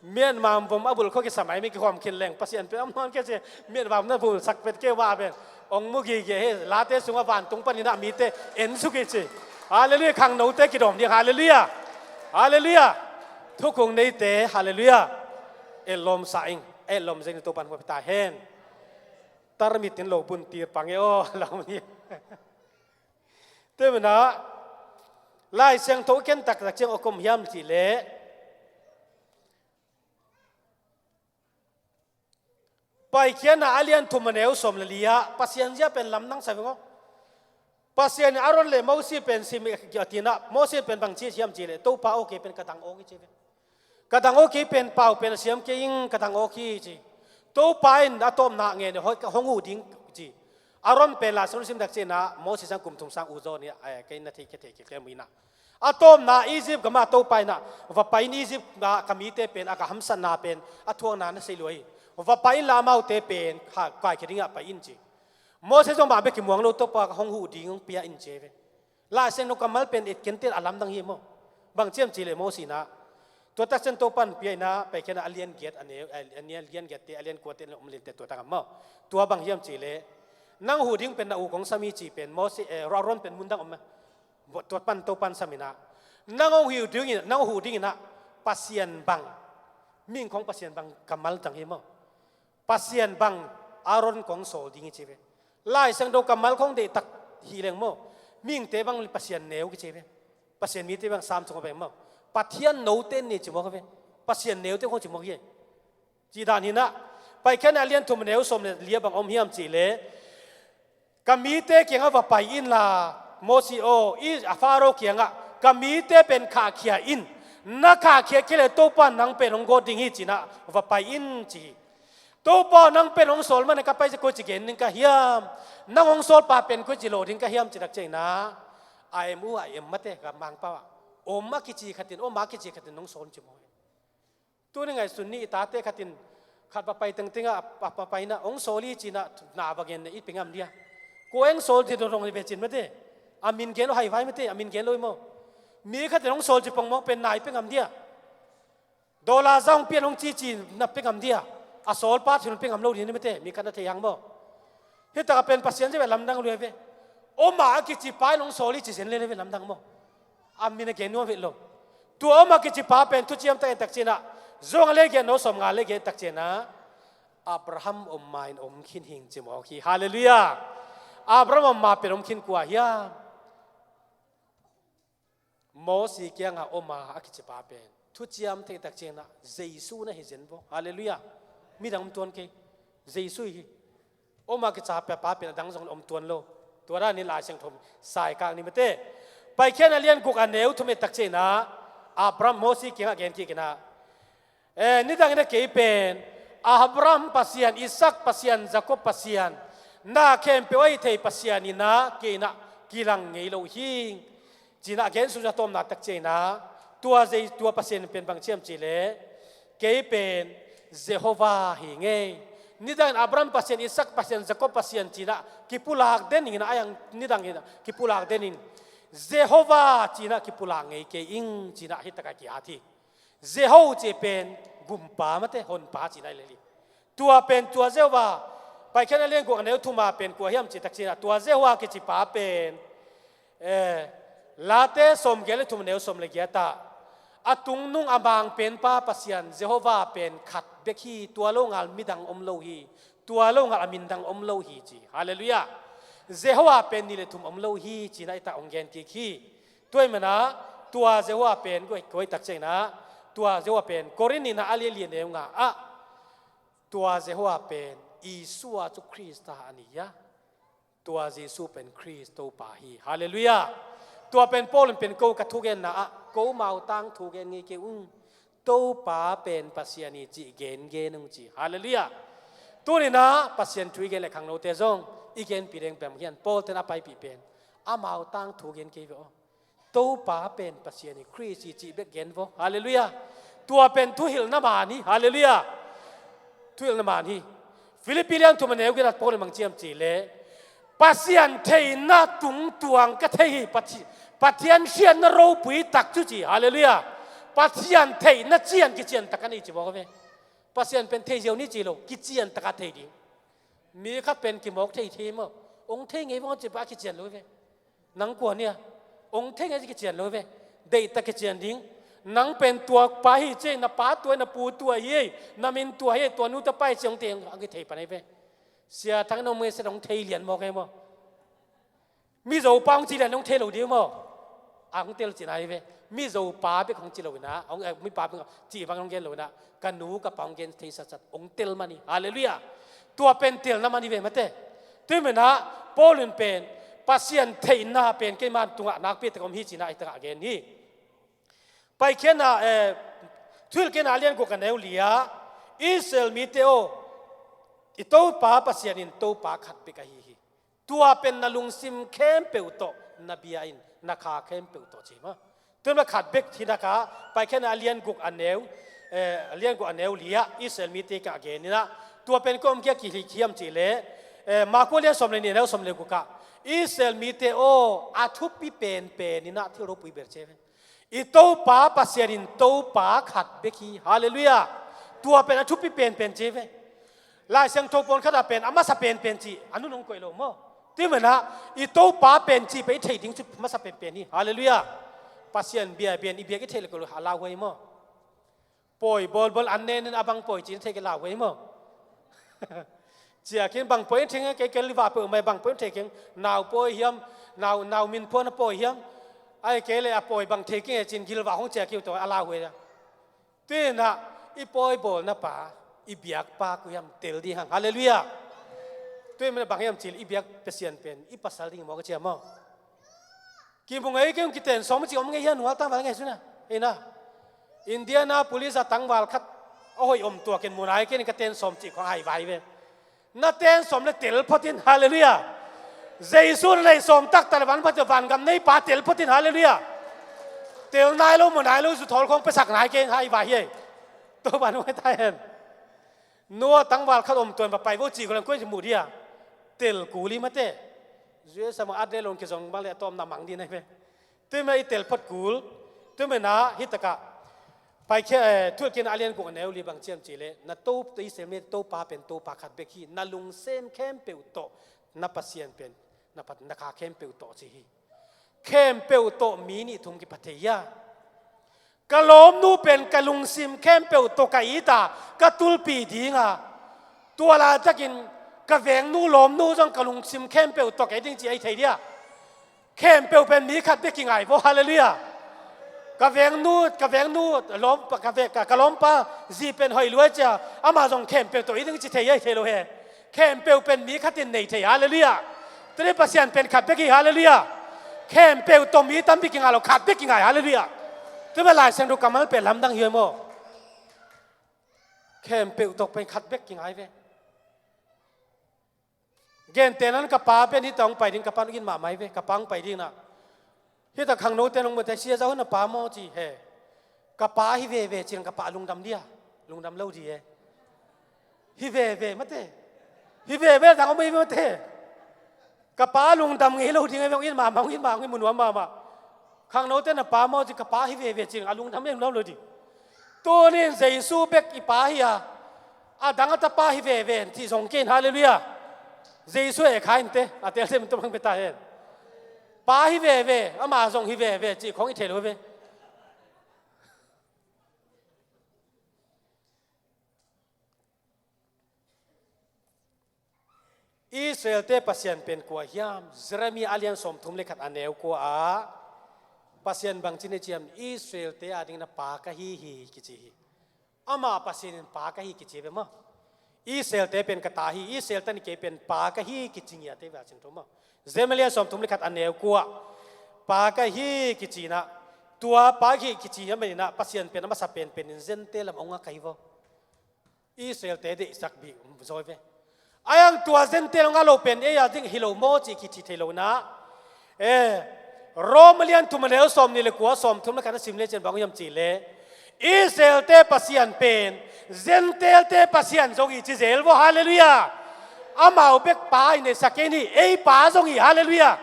Myanmar vom a bul khua kisa mai mi kihawm khin leng Pasian pen om nawn kei ci. Myanmar vom na bul sak pet kei uh a pen hong mu gige hi. Late sungah vantung panin ah mite en suk hi ci. Halleluiah. Khangnote kidawm ding. Halleluiah. Halleluiah. Thukhun neite. Halleluiah. Etlawm sa ing. Etlawm zeng ni Topa'n hua pia ta hen. Tarmit in lo bun tir pang e aw. Lo ni. Tua manin ah Lai Siangtho ken taktak ciang a om hiam cih leh, Paikhiatna a lian thum a neu sawm le li ah Pasian zia pen lamdang sa veng aw. Pasian in Aaron le Moses pen sim, a tinah Moses pen bang ci hiam cih leh, Topa aw, kei pen ka dang aw hi ci ve. Ka dang aw, kei pen pau pen a siam kei ing, ka dang aw hi ci. Topa in a tawpna ngen hoi ka hong huh ding ci. Aaron pen Lai Siangtho sim tak ciangin ah Moses sang kum thum sang u zaw ni, eh, kei na thei, ka thei kei tlem inah. A tawpna Egypt gam ah Topa inah, va pai in Egypt ah ka mite pen a ka hamsatna pen a thuakna na sei lua hi. Va pai inla amaute pen kha, kaikhia dingah pai in ci. Moses zong mah bek kimuang lo, Topa ka hong huh ding hong pia in ci ve. Lai Siangtho kammal pen et kei inteh a lamdang hi maw. Bang ci hiam cih leh Moses inah, tua tak ciang Topa in pia inah, Paikhiatna a lian giat a neu, a lian, lian giatte, a lian kuate, a lian tua tak a maw. Tua bang hiam cih leh, nang huh ding pen na u kong sam hi ci pen Moses, eh, Aaron pen mundang om a. Tua pan Topa in sam inah, nang hong huh ding inah, nang hong huh ding inah Pasian bang, mihing khawng Pasian bang kammal tang hi maw. Pasian bang Aaron kong sawl ding hi ci ve. Lai Siangtho kammal khawng deihtak hi leng maw, mihingte bang Pasian neu kici ve. Pasian mite bang Sam sungah bang maw, Pathian note ni ci mawk ve. Pasian neute khawng ci mawk hi. Cih dan hinah, Paikhiatna a lian thum a neu sawm le li ah bang om hiam cih leh, ka mite kiangah va pai inla, Moses aw, i a Pharaoh kiangah ka mite pen khahkhia in, na khahkhia kei leh Topa nang pen hong gawt ding hi ci inah va pai in ci hi. Topa aw, nang pen hong sawl man a ka pai ciang koici gen ding ka hiam? Nang hong sawlpa pen koici lawh ding ka hiam ci tak ciang inah, a em uh a em mate, ka Mangpau ah om a kici khatin, om a kici khatin hong sawl ci maw. Tuni ngaihsun ni, i tate khatin khat va pai tengteng ah, a, a, a paina hong sawl hi ci inah na va gen na i pia ngam dia? Kua hong sawl ci dong dong hi ve cin mate. A min gen lo, hai vai mate, a min gen lo hi maw. Mi khatin hong sawl ci pongmawk pen na i pia ngam dia? Dollar za hong pia in hong ci ci na pia ngam dia? A sawlpa thin hong pia ngam lo ding hi mate, mi khat na thei hang maw. Hi takah pen Pasian ci ve lamdang lua hi ve. Om a kici pa in hong sawl hi ci zen lel hi ve, lamdang maw. A min a gen nuam ve lo. Tua om a kici pa pen thuciam tak en tak ciang inah, Johan a lian giat a neu sawm nga le giat tak ciang inah, Abraham om ma in om khin hing ci mawk hi. Halleluiah. Abraham om ma pen om khin kua hiam? Moses kiangah om a a kici pa pen thuciam tak en tak ciang inah Jesu na hi zen vaw. Halleluiah. Midang om tuan kei. Jesu hi. Om a kici pa pen a dang zong om tuan lo. Tua dan in Lai Siangtho saikak ni mate. Paikhiatna a lian guk a neu thum et tak ciang inah, Abraham Moses kiangah gen kik inah, eh, nidang inah kei pen Abraham Pasian, Isaac Pasian, Jacob Pasian, na khempeuh a hih thei Pasian inah kei inah kilang ngei lo hi ci inah gen suk a, tawpna tak ciang inah tua zei, tua Pasian pen bang ci hiam cih leh, kei pen Jehovah hi ing ei. Nidang in Abraham Pasian, Isaac Pasian, Jacob Pasian ci inah kipulak den ing inah, a yang nidang inah kipulak den in, Jehovah ci inah kipulak ngei kei ing ci inah hi takah ki-at hi. Jeho cih pen gumpa mate, honpa cihna hi lel hi. Tua pen tua Jehovah, Paikhiatna a lian guk a neu thum a pen kua hiam cih tak ciang inah, tua Jehovah kici pa pen, eh, Late sawmgiat le thum a neu sawm le giat ah, a tungnung a mangpenpa Pasian Jehovah pen khat bek hi, tua lo ngal midang om lo hi. Tua lo ngal a min dang om lo hi ci. Halleluiah. Jehovah pen nih le thum om lo hi ci inah i tak hong gen kik hi. Tua ahih manin ah tua Jehovah pen kua hi tak ciang inah, tua Jehovah pen Korin nihna a lian li a neu nga ah, tua Jehovah pen Isua cu Khrista a ni a, tua Jesu pen Khrist Topa hi. Halleluiah. Tua pen Paul in pen ko ka thugenna ah, ko mautang thu gen ngei kei ung. Topa pen Pasian hi cih gengen ung ci. Halleluiah. Tuni inah Pasian thu i gen le khangnote zong i genpih ding pen hian, Paul ten a paipih pen amau tang thu gen kei ve aw. Topa pen Pasian hi, Khrist hi cih bek gen vaw. Halleluiah. Tua pen thuhilhna man hi. Halleluiah. Thuhilhna man hi. Filippi lian thum a neu giat ah Paul in bang ci hiam cih leh, Pasian theihna tungtuang ka thei hi, Pathi-, Pathian hriatna ropui tak cu ci. Halleluiah. Pathian theihna cian kician tak ka nei ci mawk ve. Pasian pen thei ziau ni ci lo, kician tak a thei ding. Mi khat pen kimawk thei thei maw. Hong thei ngei vong ci pah a kician lo ve. Nang kua nia? Hong thei ngei ci kician lo ve. Deihtak kician ding. Nang pen tua pa hi ci, na pa tua, na pu tua hi, na min tua hi, tua nu tua pa hi ci hong thei, hong kithei pan hi ve. Sia Thang in hong message hong thei lian mawk hi maw. Mizo pa hong ci lian hong thei lo ding maw. A hong tel cihna hi ve. Mizo pa bek hong ci lo inah, hong, eh, mi pa bek cih bang hong gen lo inah, ka nu ka pa hong gen thei satsat, hong tel man hi. Halleluiah. Tua pen telna man hi ve mate. Tua ahih manin ah Paul in pen Pasian theihna pen keima tungah nakpi tak om hi ci-in ah hih takah gen hi. Paikhiatna, eh, Thuhilhkikna a lian guk a neu li-ah, Israel mite aw, i Topa Pasian in Topa khat bek ahi hi. Tua pen na lungsim khempeuh tawh, na bia in, na kha khempeuh tawh ci hi maw. Tua manin khat bek hi nak ah, Paikhiatna a lian guk a neu, eh, a lian guk a neu li-ah, Israel mite kiangah gen in ah, tua pen kua om kia kihilh hiam cih leh, eh, Marka a lian sawm le nih a neu sawm le guk ah, Israel mite aw, a thupi penpen in ah thil ropui bel ci hi ve. I Topa Pasian in Topa khat bek hi. Halleluiah. Tua pen a thupi penpen ci hi ve. Lai Siangtho pawn khat ah pen a masa penpen cih a nun hong koih lo maw. Tua manin ah i Topa pen cih pen i theih ding cu masa penpen hi. Halleluiah. Pasian bia pen i biak i theih le ko lo a lauhuai maw. Pawi bawlbawl an nen in a bang pawi ci-in theih kei lauhuai maw. Ciah khin bang pawi in thei keng, kei kel vah peuhmah bang pawi in thei keng, nau pawi hiam, nau, nau min phuan a pawi hiam, ahih kei leh a pawi bang thei keng e ci-in gilvah hong ciah kei uh tawh a lauhuai a. Tua manin ah i pawi bawlna pa, i biak pa kua hiam tel ding hang. Halleluiah. Tua manin bang hiam cih leh i biak Pasian pen i pasal ding maw ka ci a maw. Kimu ngei kei ung, kiten sawm cih om ngei hi a, nual tangval ngei suna. Ei na. Indianapolis ah tangval khat a hoih om tuak in mu nai kei ning, ka ten sawm cih khong hai vai ve. Na ten sawm le tel phot in, halleluiah. Jesu na nei sawm taktak le van phat vanggam nei pa tel phot in, halleluiah. Tel nai lo, mu nai lo, zu thawl khong piasak nai kei ning, hai vai hi ei. Topa hong hei ta hen. Noah tangval khat om tuan va pai vo cih ko leng koi mu dia. Tel kul hi mate. Zuesa mang adre long kizong bang le a tawm na mang di nai ve. Tua manin i tel phot kul. Tua manin ah hih takah Paikhiat, eh, Thuhilhkikna a lian guk a neu li bang ci hiam cih leh, na Topa, Israel mi Topa pen Topa khat bek hi. Na lungsim khempeuh tawh, na Pasian pen, na Pat, na kha khempeuh tawh ci hi. Khempeuh tawh mi nih thum kipha thei hia. Ka lawmnu pen ka lungsim khempeuh tawh ka it a, ka tulpih ding a, tua laitakin ka vengnu lawmnu zong ka lungsim khempeuh tawh ka it ding ci a hi thei dia. Khempeuh pen mi khat bek kingai vo, halleluiah. Ka vengnu, ka vengnu, lawm, ka ve-, ka, ka lawmpa zi pen hoih lua ci a, amah zong khempeuh tawh it ding ci thei a hi thei lo hi. Khempeuh pen mi khat in nei thei, halleluiah. Tua hi Pasian pen khat bek hi, halleluiah. Khempeuh tawh mi tampi kingai lo, khat bek kingai, halleluiah. Tua manin Lai Siangtho kammal pen lamdang hi maw. Khempeuh tawh pen khat bek kingai ve. Gentehna in ka pa pen hih tawh hong pai ding, ka pa in hong it mahmah hi ve, ka pa hong pai ding in ah. Hih tawh khangnote in hong mu te, sia zau na pa maw ci hi. Ka pa hi veve ci-in ka pa lungdam dia, lungdam lo di hi. Hi veve mate. Hi veve dang om hi mate. Ka pa lungdam ngei lo ding hi ve, hong it mahmah, hong it mahmah, hong it mu nuam mahmah. Khangnote na pa maw ci, ka pa hi veve ci-in a lungdam, lungdam lo di. Tuni in Jesu bek i pa hi a, a dang a tapa hi veve cih zong kei in, halleluiah. Jesu e kha in te, a tel sem tum hang pe ta hen. Pa hi veve, ama zong hi veve cih khong i thei lo ve. Israelte Pasian pen kua hiam? Jeremiah a lian sawmthum le khat a neu kua ah Pasian bang ci hiam cih leh, Israelte adingin pa ka hi hi kici hi. Amah Pasian in pa ka hi kici ve maw. Israelte pen ka ta hi, Israelte in kei pen pa ka hi kici ngiat hi ve a cin tho maw. Jeremiah a lian sawmthum le khat a neu kua ah pa ka hi kici in ah, tua pa ka hi kici ngiat manin ah Pasian pen a masa penpen in Gentile lam hong ngak hi vo. Israelte deihsak bik zaw ve. A hang tua Gentile ngak lo pen ei a ding hi lo maw cih kici thei lo in ah. Eh, Rom a lian thum a neu sawmnih le kua, sawmthum le khat na sim le cin bang hiam cih leh, Israelte Pasian pen Gentilte Pasian zong hi ci zel vo, halleluiah. Amau bek pa i neihsak kei ni, ei pa zong hi, halleluiah.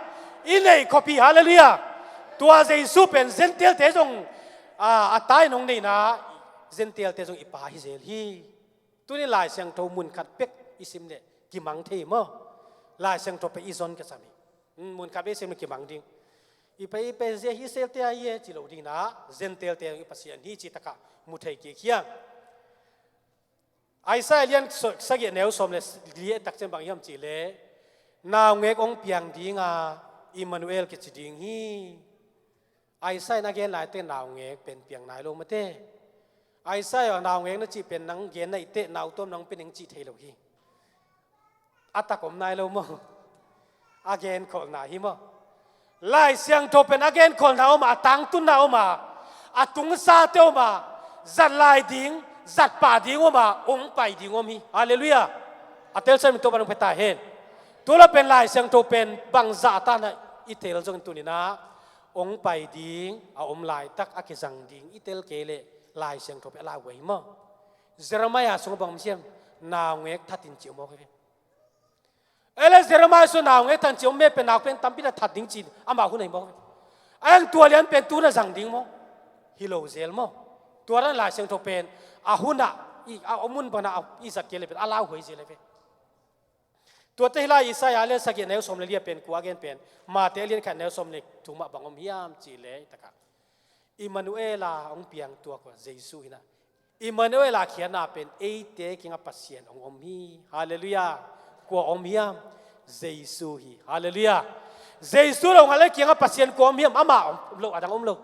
I neih khop hi, halleluiah. Tua Jesu pen Gentilte zong, a, a ta in hong neih in ah, Gentilte zong i pa hi zel hi. Tuni Lai Siangtho mun khat bek i sim leh kimang thei maw. Lai Siangtho pen i zon ka sam hi. Hmm, mun khat bek i sim leh kimang ding. I pa i pen zia hi Israelte a hi e ci lo ding in ah, Gentilte i Pasian hi cih takah mu thei kik hiang. Isaiah lian so-, sagih a neu sawm le li a tak ciang bang hiam cih leh, naungek hong piang ding a, Immanuel kici ding hi. Isaiah in a gen laitakin naungek pen piang nai lo mate. Isaiah naungek na cih pen nang gen nai teh, nau tuam nang pen ning cih thei lo hi. A tak om nai lo maw. A genkholhna hi maw? Lai Siangtho pen a genkholhna om a, a tangtunna om a, a tungsate om a, zat lai ding, zat pah ding om a, hong pai ding om hi. Halleluiah. A telsiam in Topa'n hong pia ta hen. Tua leh pen Lai Siangtho pen bangzah tan a i tel zongin tuni-in ah hong pai ding a om laitak a kizang ding i tel kei leh Lai Siangtho pen a lauhuai hi maw? Jeremiah sungah bang om hiam? Naungek that in ci om mawk hi ve. Ei leh Jeremiah sungah naungek that in ci om mawk pen, nau pen tampi tak that ding ci amah hun ahi mawk ve. A hang tua lian pen tu-in ah zang ding maw? Hi lo zel maw? Tua dan Lai Siangtho pen a hun ah, i, a om mun bangin ah i zat kei leh pen a lauhuai zel hi ve. Tuate hi lai, Isaiah a lian sagih a neu sawm le li-ah pen kua a gen pen? Matthai a lian khat a neu sawm le thum ah bang om hiam cih leh, hi takah Immanuel a hong piang tua kua? Jesu hi-in ah. Immanuel a khiatna pen eite kiangah Pasian hong om hi. Halleluiah. Kua om hiam? Jesu hi. Halleluiah. Jesu lo ngal ei kiangah Pasian kua om hiam? Amah om lo, a dang om lo.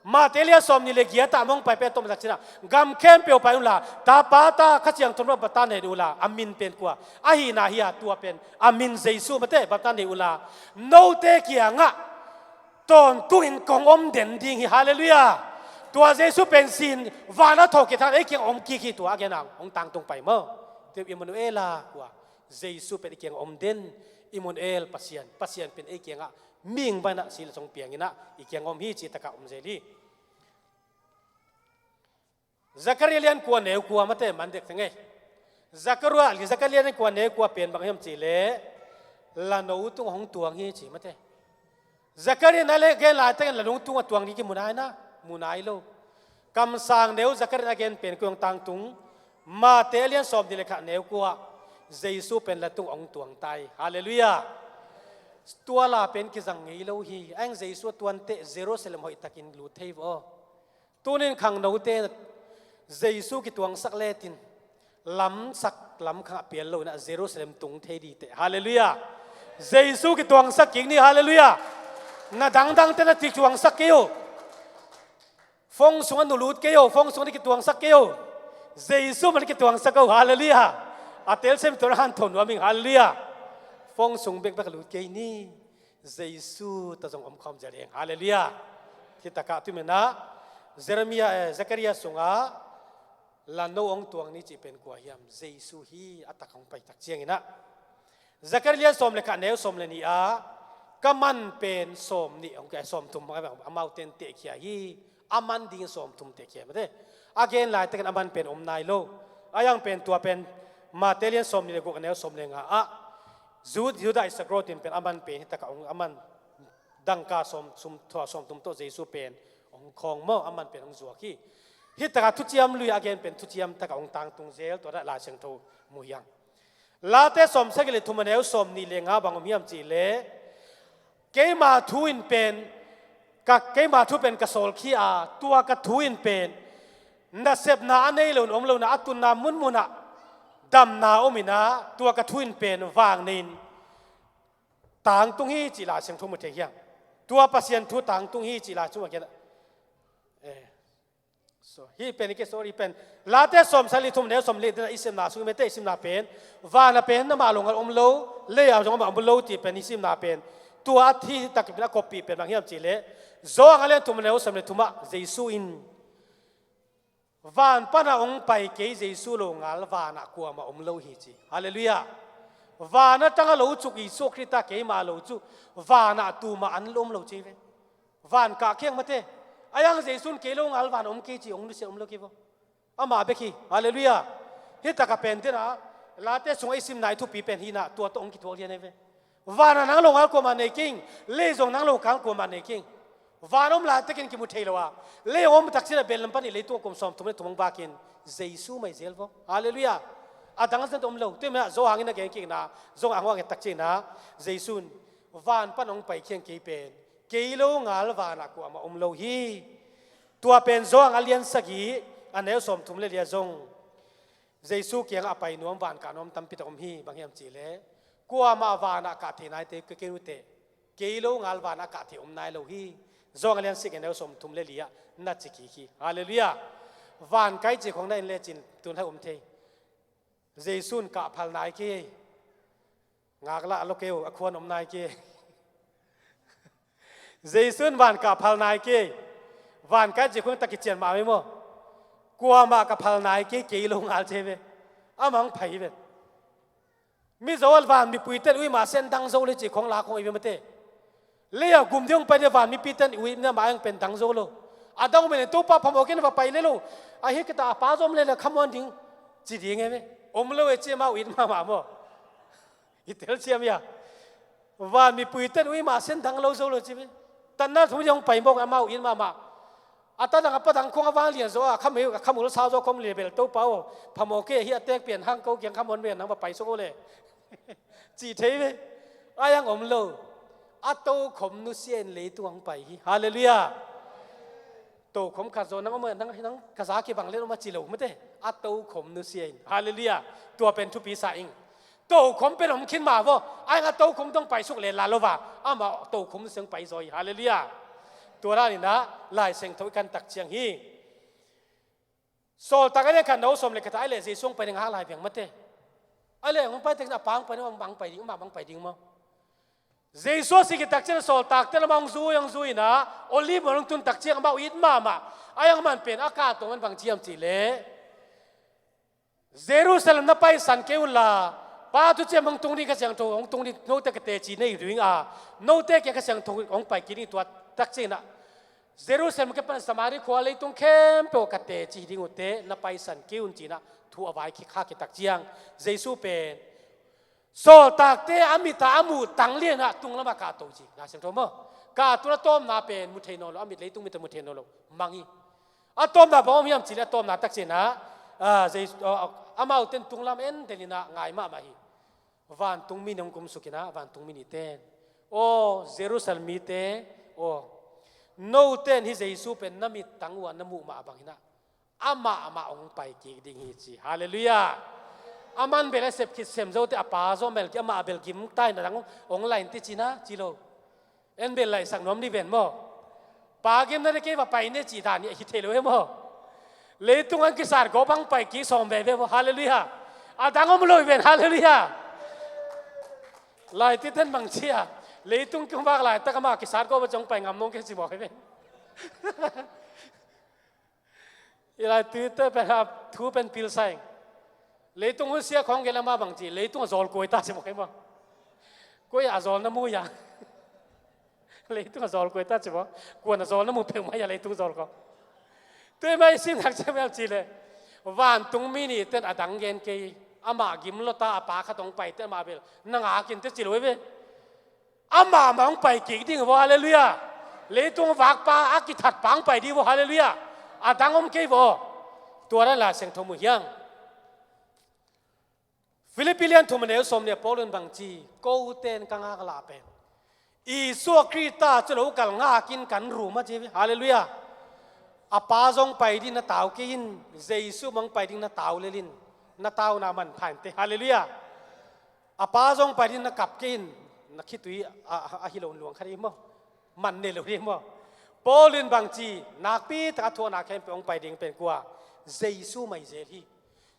Matthai a lian sawmnih le giat ah hong pai pen a tom tak ciangin ah, gam khempeuh pai unla, Tapa, Ta, Kha Siangtho baptise nei unla. A min pen kua? A hihna hi a, tua pen a min Jesu mate, baptise nei unla, note kiangah tawntungin kong om den ding hi. Halleluiah. Tua Jesu pen sin, van a thawhkik than ei kiangah om kik hi, tua a gen a hong tangtung pai maw? Tua Immanuel a kua? Jesu pen i kiangah om den. Immanuel, Pasian, Pasian pen ei kiangah mihing bangin ah si le song piangin ah i kiangah om hi cih takah om zel hi. Zakaria lian kua neu kua mate, man dek teng ei. Zakaria, Zakaria lian kua neu kua pen bang hiam cih leh, la no tungah hong tuang hi ci mate. Zakaria in a gen laitakin la no tungah tuang ding kimu nai na, mu nai lo. Kamsang neu Zakaria in a gen pen kua hong tangtung? Matthai a lian sawmnih le khat neu kua ah Jesu pen la tungah hong tuang ta hi. Halleluiah. Tua la pen kizang ngei lo hi. A hang Jesu a tuan teh Jerusalem hoihtakin lut thei uh aw. Tuni-in khangnote, Jesu kituangsak letin lamsak lamkhang ah pial lo-in ah Jerusalem tung thei ding teh. Halleluiah. Jesu kituangsak kik ni. Halleluiah. Na dangdangte na kituangsak kei uh. Phone sungah na lut kei uh. Phone sungah na kituangsak kei uh. Jesu mah na kituangsak uh. Halleluiah. A telsiam in Topa'n hanthawn nuam ing. Halleluiah. Phone sung bekbek lut kei ni. Jesu tawh zong om khawm zel hi hang. Halleluiah. Hi takah tu-in ah Jeremiah, eh, Zakaria sungah la no hong tuang ni cih pen kua hiam? Jesu hi. A tak hong pai tak ciangin ah Zakaria sawm le khat neu sawm le nih ah, ka man pen sawm nih hong, eh, sawm thum hong, amaute in tehkhia hi. A man dingin sawm thum tehkhia mate. A gen laitakin a man pen om nai lo. A hang pen tua pen Matthai lian sawmnih le guk a neu sawm le nga ah, Ju-, Judah Iskariot in pen a man pen hi takah hong, a man dangka sawm, sum, thua sawm thum tawh Jesu pen hong khawng maw, a man pen hong zuak hi. Hi takah Thuciam Lui a gen pen Thuciam takah hong tangtung zel, tua dah Lai Siangtho mu hi hang. Late sawm sagih le thum a neu sawmnih le nga bang om hiam cih leh, keima thu in pen, ka, keima thu pen ka sawlkhia a, tua ka thu in pen nasepna a nei lo in om lo-in ah, a tunna munmun ah damna om in ah, tua ka thu in pen vang nei-in tangtung hi cih Lai Siangtho mu thei hi hang. Tua Pasian thu tangtung hi cih Lai Siangtho mu thei hi hang. Eh. So, hih pen i ke, sorry, pen Late sawm sagih le thum neu sawm le li-ah i simna sung i mete i simna pen, van ah pen amah lo ngal om lo, lei ah zong amah om lo cih pen i simna pen, tua a hi tak pen a koppih pen bang hiam cih leh, Johan a lian thum a neu sawm le thum ah Jesu in, van pan a hong pai kei Jesu lo ngal van ah kuamah om lo hi ci. Halleluiah. Van a tang a lo cuk Jesu Khrist, keimah lo cuk, van ah tu mah an om lo ci ve. Van kah khia ing mate. A hang Jesu in kei lo ngal van ah om kei ci, hong nusia om lo kei ve. Amah bek hi. Halleluiah. Hi takah pen tu-in ah Late sungah i simna i thupi pen hi-in ah, tua tawh hong kituak lian hi ve. Van ah nang lo ngal kuamah nei kei ing, lei zong nang lo ngal kuamah nei kei ing. Van om laitakin kimu thei lo a, lei hong om tak ciangin ah, belam panin leitung ah kum sawm thum le thum hong vak in, Jesu mai zel ve. Halleluiah. A dang zat om lo. Tua ahih manin ah Johan in a gen kik in ah, Johan hong a gen tak ciangin ah, Jesu in, van pan hong pai khiang kei pen, kei lo ngal van ah kuamah om lo hi. Tua pen Johan a lian sagih a neu sawm thum le li ah zong Jesu kiangah a pai nuam, van kah nuam tampi tak om hi. Bang hiam cih leh, kuamah van ah kah thei nai te, ka kei uh teh, kei lo ngal van ah kah thei om nai lo hi. Johan a lian sagih a neu sawm thum le li ah na ci kik hi. Halleluiah. Van kai cih khawng na en lecin tu-in hai om thei. Jesu in kah phal nai kei. Ngaklah lo kei uh, a khuan om nai kei. Jesu in van kah phal nai kei. Van kah cih khun tak kician mah mai maw? Kuamah ka phal nai kei, kei lo ngal ci hi ve. Amah hong phai hi ve. Mizo a van mipui ten ui mah sen dang zo le cih khong la khong hi ve mate. Lei a gum ding hong pai ding van mipi ten ui na mah hong pen dang zo lo. A dang om in Topa phamawh kei in va pai le lo. A hi kita a pa zom le le khamuan ding ci ding hi ve. Om lo e ci amau it mahmah maw? I telsiam hia? Van mipui ten ui mah sen dang lo zo lo ci ve. Tanna thum hong pai mawk amau it mahmah. A ta dang a pa dang khong a vang lian zo a, khamei a khamul sau zo khom le bel Topa aw, phamawh kei hi a tek pian hang ko kiang khamuan ve nang va pai suk o le. Ci thei ve. A yang om lo. A tokhom nusia in leitung hong pai hi. Halleluiah. Tokhom khat zaw nang om a, nang, nang ka za kibang le om a ci lo mate. A tokhom nusia in. Halleluiah. Tua pen thupi sa ing. Tokhom pen om khin mah vaw. A eng a tokhom tawh pai suk le la lo va. Amah tokhom nusia hong pai zaw hi. Halleluiah. Tua dan in ah Lai Siangtho i kan tak ciang hi. Sawltak a lian khat neu sawm le khat a, a leh Jesu hong pai ding a ngak lai veng mate. A leh hong pai tek in a pa hong pai ding, amah bang pai ding, amah bang pai ding maw? Jesu a sih khit tak ciang sawltakte lamah hong zui, hong zui in ah Olive mual hong tun tak ciang amau it mahmah. A yang man pen a kah tawng man bang ci hiam cih leh, Jerusalem na paisan kei un la, Pa thuciam hong tung ding, Kha Siangtho hong tung ding, note ka teci nei ding a, note kiang Kha Siangtho hong pai kik ding, tua tak ciang in ah Jerusalem kipan Samari khua leitung khempeuh ka teci ding uh teh, na paisan kei un ci in ah thu a vai khik khak khit tak ciang Jesu pen sawltakte a mit ah a muh tang lian ah tung lamah kah to ci. Lai Siangtho maw? Kah to in a tawpna pen mu thei nawn lo, a mit, leitung mit ah mu thei nawn lo mang hi. A tawpna bang om hiam cih leh, a tawpna tak ciang in ah, ah, Jesu, ah, amau ten tung lam en den in ah ngai mahmah hi. Vantung mi nih hong kumsuk in ah, vantung mi nih ten, aw Jerusalem mite aw, note in hih Jesu pen na mit tang uh ah na muh mah bang in ah amah amah hong pai kik ding hi ci. Halleluiah. Aman bel a sep khit sem zo teh, a pa zaw mel kei, amah bel gim ta in a dang hong laih in teh ci in ah ci lo. En bel laihsak nuam ni ven maw? Pa gim na ne, kei va pai ne cih dan hi thei lo hi maw? Leitung an kisat gawp hong pai kik sawm veve maw? Halleluiah. A dang om lo hi ven. Halleluiah. Laitite in bang ci a, leitung kihong vak laitak amah kisat gawp a ci hong pai ngam nong kei ci mawk hi ven. I laitite pen a thu pen pilsa ing. Leitung hun sia khawng gel amah bang ci, leitung a zawl kuai ta ci mawk hi maw? Koi a zawl na mu hia? Leitung a zawl kuai ta ci maw? Kuan a zawl na mu peuhmah hia, leitung zawl khawng? Tua mah i sim nak ciam hiam cih leh, vantung mi nih ten a dang gen kei, amah gim lo ta, a pa khat hong pai teh amah bel na ngak in teh ci lo hi ve. Amah mah hong pai kik ding vaw. Halleluiah. Leitung vakpa a kithatpa hong pai ding vaw. Halleluiah. A dang om kei vaw. Tua dan Lai Siangtho mu hiang. Philippi lian thum a neu sawm nih ah Paul in bang ci, kote in ka ngaklah pen Isua Krista cu lo kal ngakin kan rum a ci. Halleluiah. A pa zong pai ding na tau kei in, Jesu mah hong pai ding na tau lel in, na tauna manpha in teh. Halleluiah. A pa zong pai ding na kap kei in, na khitui a, a, a hi lo luang kha ding maw? Man ne lo ding maw? Paul in bang ci, nakpi tak a thuakna khempeuh hong pai ding pen kua? Jesu mah hi zel hi.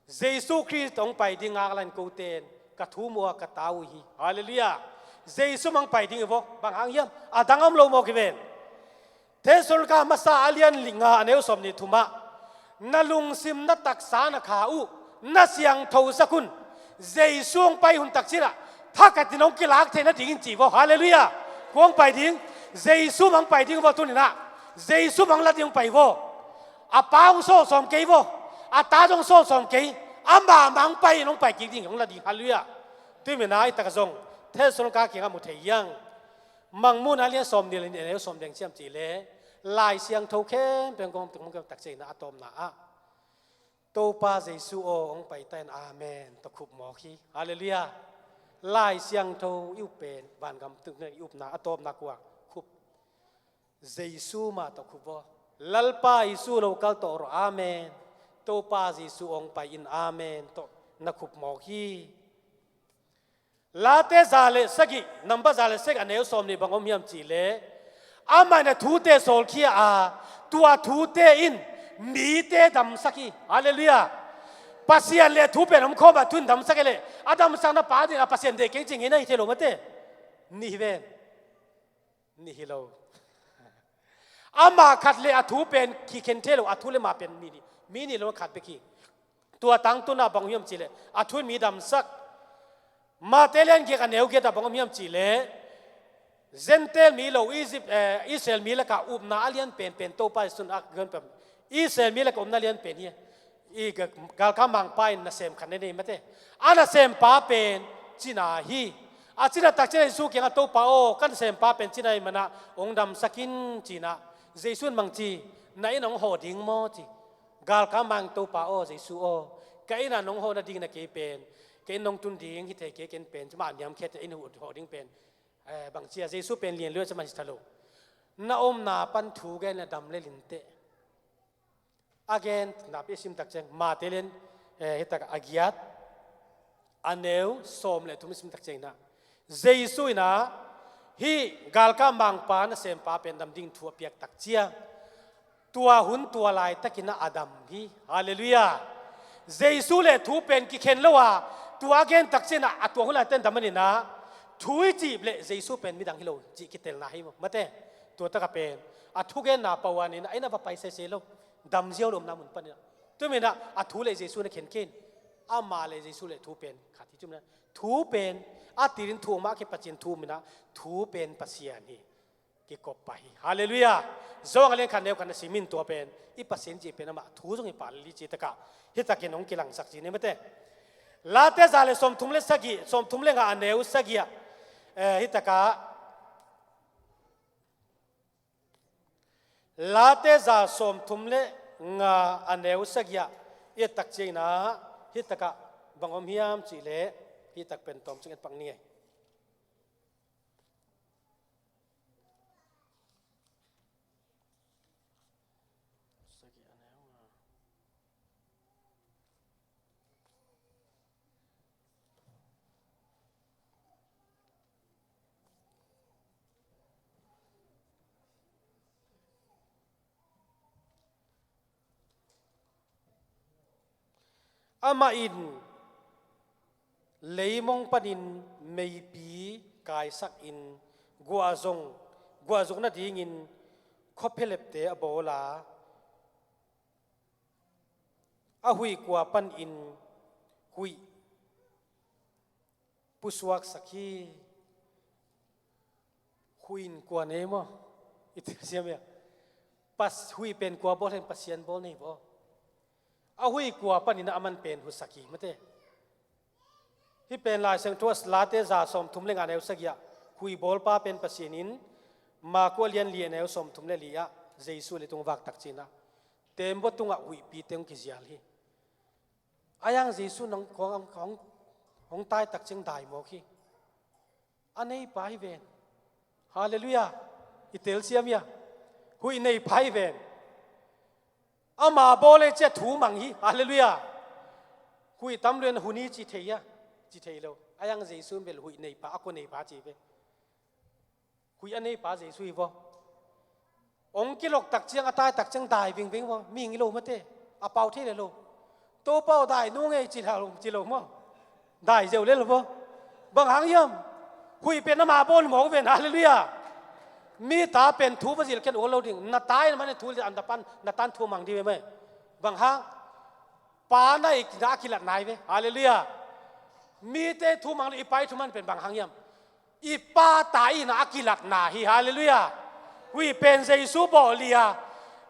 Jesu Khrist hong pai ding ngak lai-in kote in ka thu mu a ka tau uh hi. Halleluiah. Jesu mah hong pai ding hi vaw. Bang hang hiam? A dang om lo mawk hi ven. Thessalonika masa a lian nga a neu sawm nih thum ah, na lungsim na taksa na kha uh na siangthosak un. Jesu hong pai hun tak ciangin ah thakhatin hong kilak theih nadingin ci vaw. Halleluiah. Kua hong pai ding? Jesu mah hong pai ding vaw. Tuni-in ah Jesu mah hong la ding hong pai vaw. A pa hong sawlsawm kei vaw. A ta zong sawlsawm kei. Amah mah hong pai in hong pai kik ding, hong la ding. Halleluiah. Tui-in ah i tak zong Thessalonika kiangah mu thei hiang. Mangmuhna lian sawm nih le nih a neu sawm deng ciam cih leh, Lai Siangtho khempeuh kong tung mawk tak ciangin ah a tawpna ah, Topa Jesu aw, hong pai ta in, amen tawh khup mawk hi. Halleluiah. Lai Siangtho i up pen, vangam tung i upna a tawpna kua? Khup. Jesu mah tawh khup aw. Lalpa Jesu lo kal tawh rawh, amen. Topa Jesu hong pai in, amen tawh na khup mawk hi. Late za le sagih, number za le sagih a neu sawm nih bang om hiam cih leh, amah in a thute sawlkhia a, tua thute in mite damsak hi. Halleluiah. Pasian le a thu pen om khawm a thu in damsak e leh, a damsakna pa ding a Pasian deih keng ci ngei na hi thei lo mate. Nih hi ven. Nih hi lo. Amah khat le a thu pen kikhen thei lo, a thu le mah pen nih, mi nih lo khat bek hi. Tua tangtun ah bang hiam cih leh, a thu in mi damsak. Mate lian giat a neu giat ah bang om hiam cih leh, Gentile mi lo Egypt, eh, Israel mi lakah upna a lian penpen Topa Jesuh in a gen pen. Israel mi lakah upna lian pen hi. I ga-, galkap mangpa in nasem khat na nei mate. A nasempa pen cina hi. A cina tak cina Jesuh kiangah Topa aw, ka nasempa pen cina hi manah hong damsak in cinah. Jesuh in bang ci, na inn hong hawh ding maw ci. Galkap mang Topa aw, Jesuh aw, ka inn ah nong hawh nading na kei pen, ka inn nong tun ding hi thei kei ken pen, cuma niamkhiat in hawh ding pen. Eh, bang cia Jesuh pen lian luat cia man hi tha lo. Na omna pan thu gen a dam le lin teh. A gen napi sim tak ciang, Mate lian, eh, hi tak a giat, a neu sawm le thum sim tak ciang na. Jesuh in a, hih galkap mangpa nasempa pen dam ding thu a piak tak ciang. Tua hun tua laitakin a dam hi. Halleluiah. Jesuh le thu pen kikhen lo a, tua a gen tak ciang a, a tua hun laitakin dam manin a, thu i cih le Jesuh pen midang hi lo, cih kitelna hi maw. Mate, tua taka pen, a thugenna pau a ni na, a inn ah va pai sese lo, dam ziau lo omna mun panin a. Tumin a, a thu le Jesuh na khen kei in, amah le Jesuh le thu pen, khat hi tumin a, thu pen, a tirin thu mah kei Pasian thu min a, thu pen Pasian hi. Kikop pah hi. Halleluiah. Johan a lian khat neu khat na sim in tua pen, i Pasian cih pen amah thu zong hi pah lel hi cih takah, hih takin hong kilangsak cih ni mate. Late za le sawmthum le sagih, sawmthum le nga a neu sagih ah. Eh, hih takah, Late za sawmthum le nga a neu sagih ah, i et tak ciangin a, hih takah bang om hiam cih leh, hih tak pen tawm ciang et pak ni ei. Amah in leimong panin meipi kaisakin guahzong, guahzuk nadingin khuaphialepte a bawl a, a huih kua panin huih pusuaksak hi. Huih in kua nei maw? I telsiam ia. Pas, huih pen kua bawl hen, Pasian bawl nei baw. A huih kua panin a man pen husak hi mate. Hih pen Lai Siangtho ah Late za sawmthum le nga neu sagih ah, huih bawlpa pen Pasian in, Marku a lian li a neu sawmthum le li ah, Jesuh leitung vak tak ciangin a, teembaw tungah huihpi teng kizial hi. A iang Jesuh nang kong hong, hong, hong tai tak ciang dai mawk hi. A neipa hi ven. Halleluiah. I telsiam ia. Huih neipa hi ven. Ama bawl le cia thu mang hi. Halleluiah. Huih tam luen hun hi ci thei ia. Ci thei lo. A iang Jesuh in bel huih neipa, a kua neipa ci ve. Huih a neipa Jesuh hi vaw. Hong kilok tak ciang, a tai tak ciang dai vingving vaw. Mihing hi lo mate. A pau thei le lo. Topa aw dai nung ei ci lo, ci lo maw. Dai zeu le lo vaw. Bang hang hiam. Huih pen ama bawl mawk ven. Halleluiah. Mi ta pen thu va zil ken ol lo ding. Na ta in man thu zil an ta pan, na tan thu mang ding ve mai. Bang hang. Pa na i na a kilat nai ve. Halleluiah. Mite thu mang le i pai thu man pen bang hang hiam. I Pa ta in a kilatna hi, halleluiah. Huih pen Jesu bawh lia.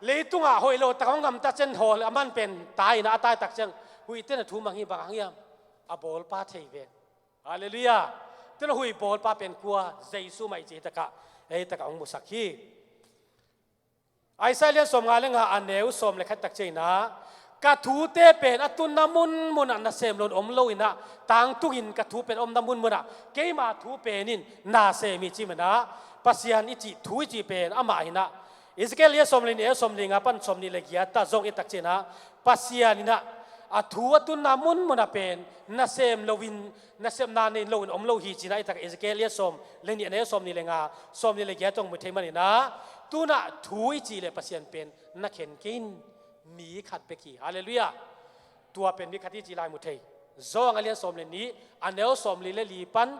Leitungah hoih lo tak hong gamta ciang hawl a man pen ta in a tai tak ciang. Huih ten a thu mang hi bang hang hiam. A bawlpa thei ve. Halleluiah. Ten a huih bawlpa pen kua Jesu mah i ci hi takah. Ei takah hong musak hi. Isaiah lian sawm nga le nga a neu sawm le khat tak ciangin a, ka thute pen a tunna munmunah nasem lo in om lo in a, tangtungin ka thu pen omna munmunah keima thu pen in nasem hi ci man a, Pasian i cih thu i cih pen amah hi in a. Ezekiel lian sawm le nih a neu sawm le nga pan sawm nih le giat ah zong i et tak ciangin a, Pasian in a, a thu a tunna munmunah pen nasem lo in, nasepna nei lo in om lo hi ci in a, i tak Ezekiel lian sawm le nih a neu sawm nih le nga, sawm nih le giat ah zong mu thei man in a, tunah thu i cih le Pasian pen na khen kei in, mi khat bek hi. Halleluiah. Tua pen mi khat hi ci lai mu thei. John a lian sawm le nih, a neu sawmli le li pan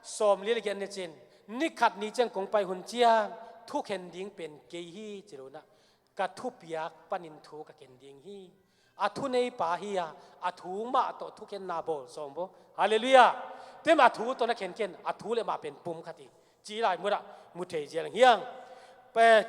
sawmli le giat ni cin, ni khat ni ciang kong pai hun ciang thukhen ding pen kei hi ci lo-in ah, ka thupiak panin thu ka khen ding hi. A thu neipa hi a, a thu mah tawh thukhenna bawl sawm bo. Halleluiah. Tua manin a thu tawh na khenkhen, a thu le mah pen pum khat hi ci lai munah mu thei ziau leng hi hang.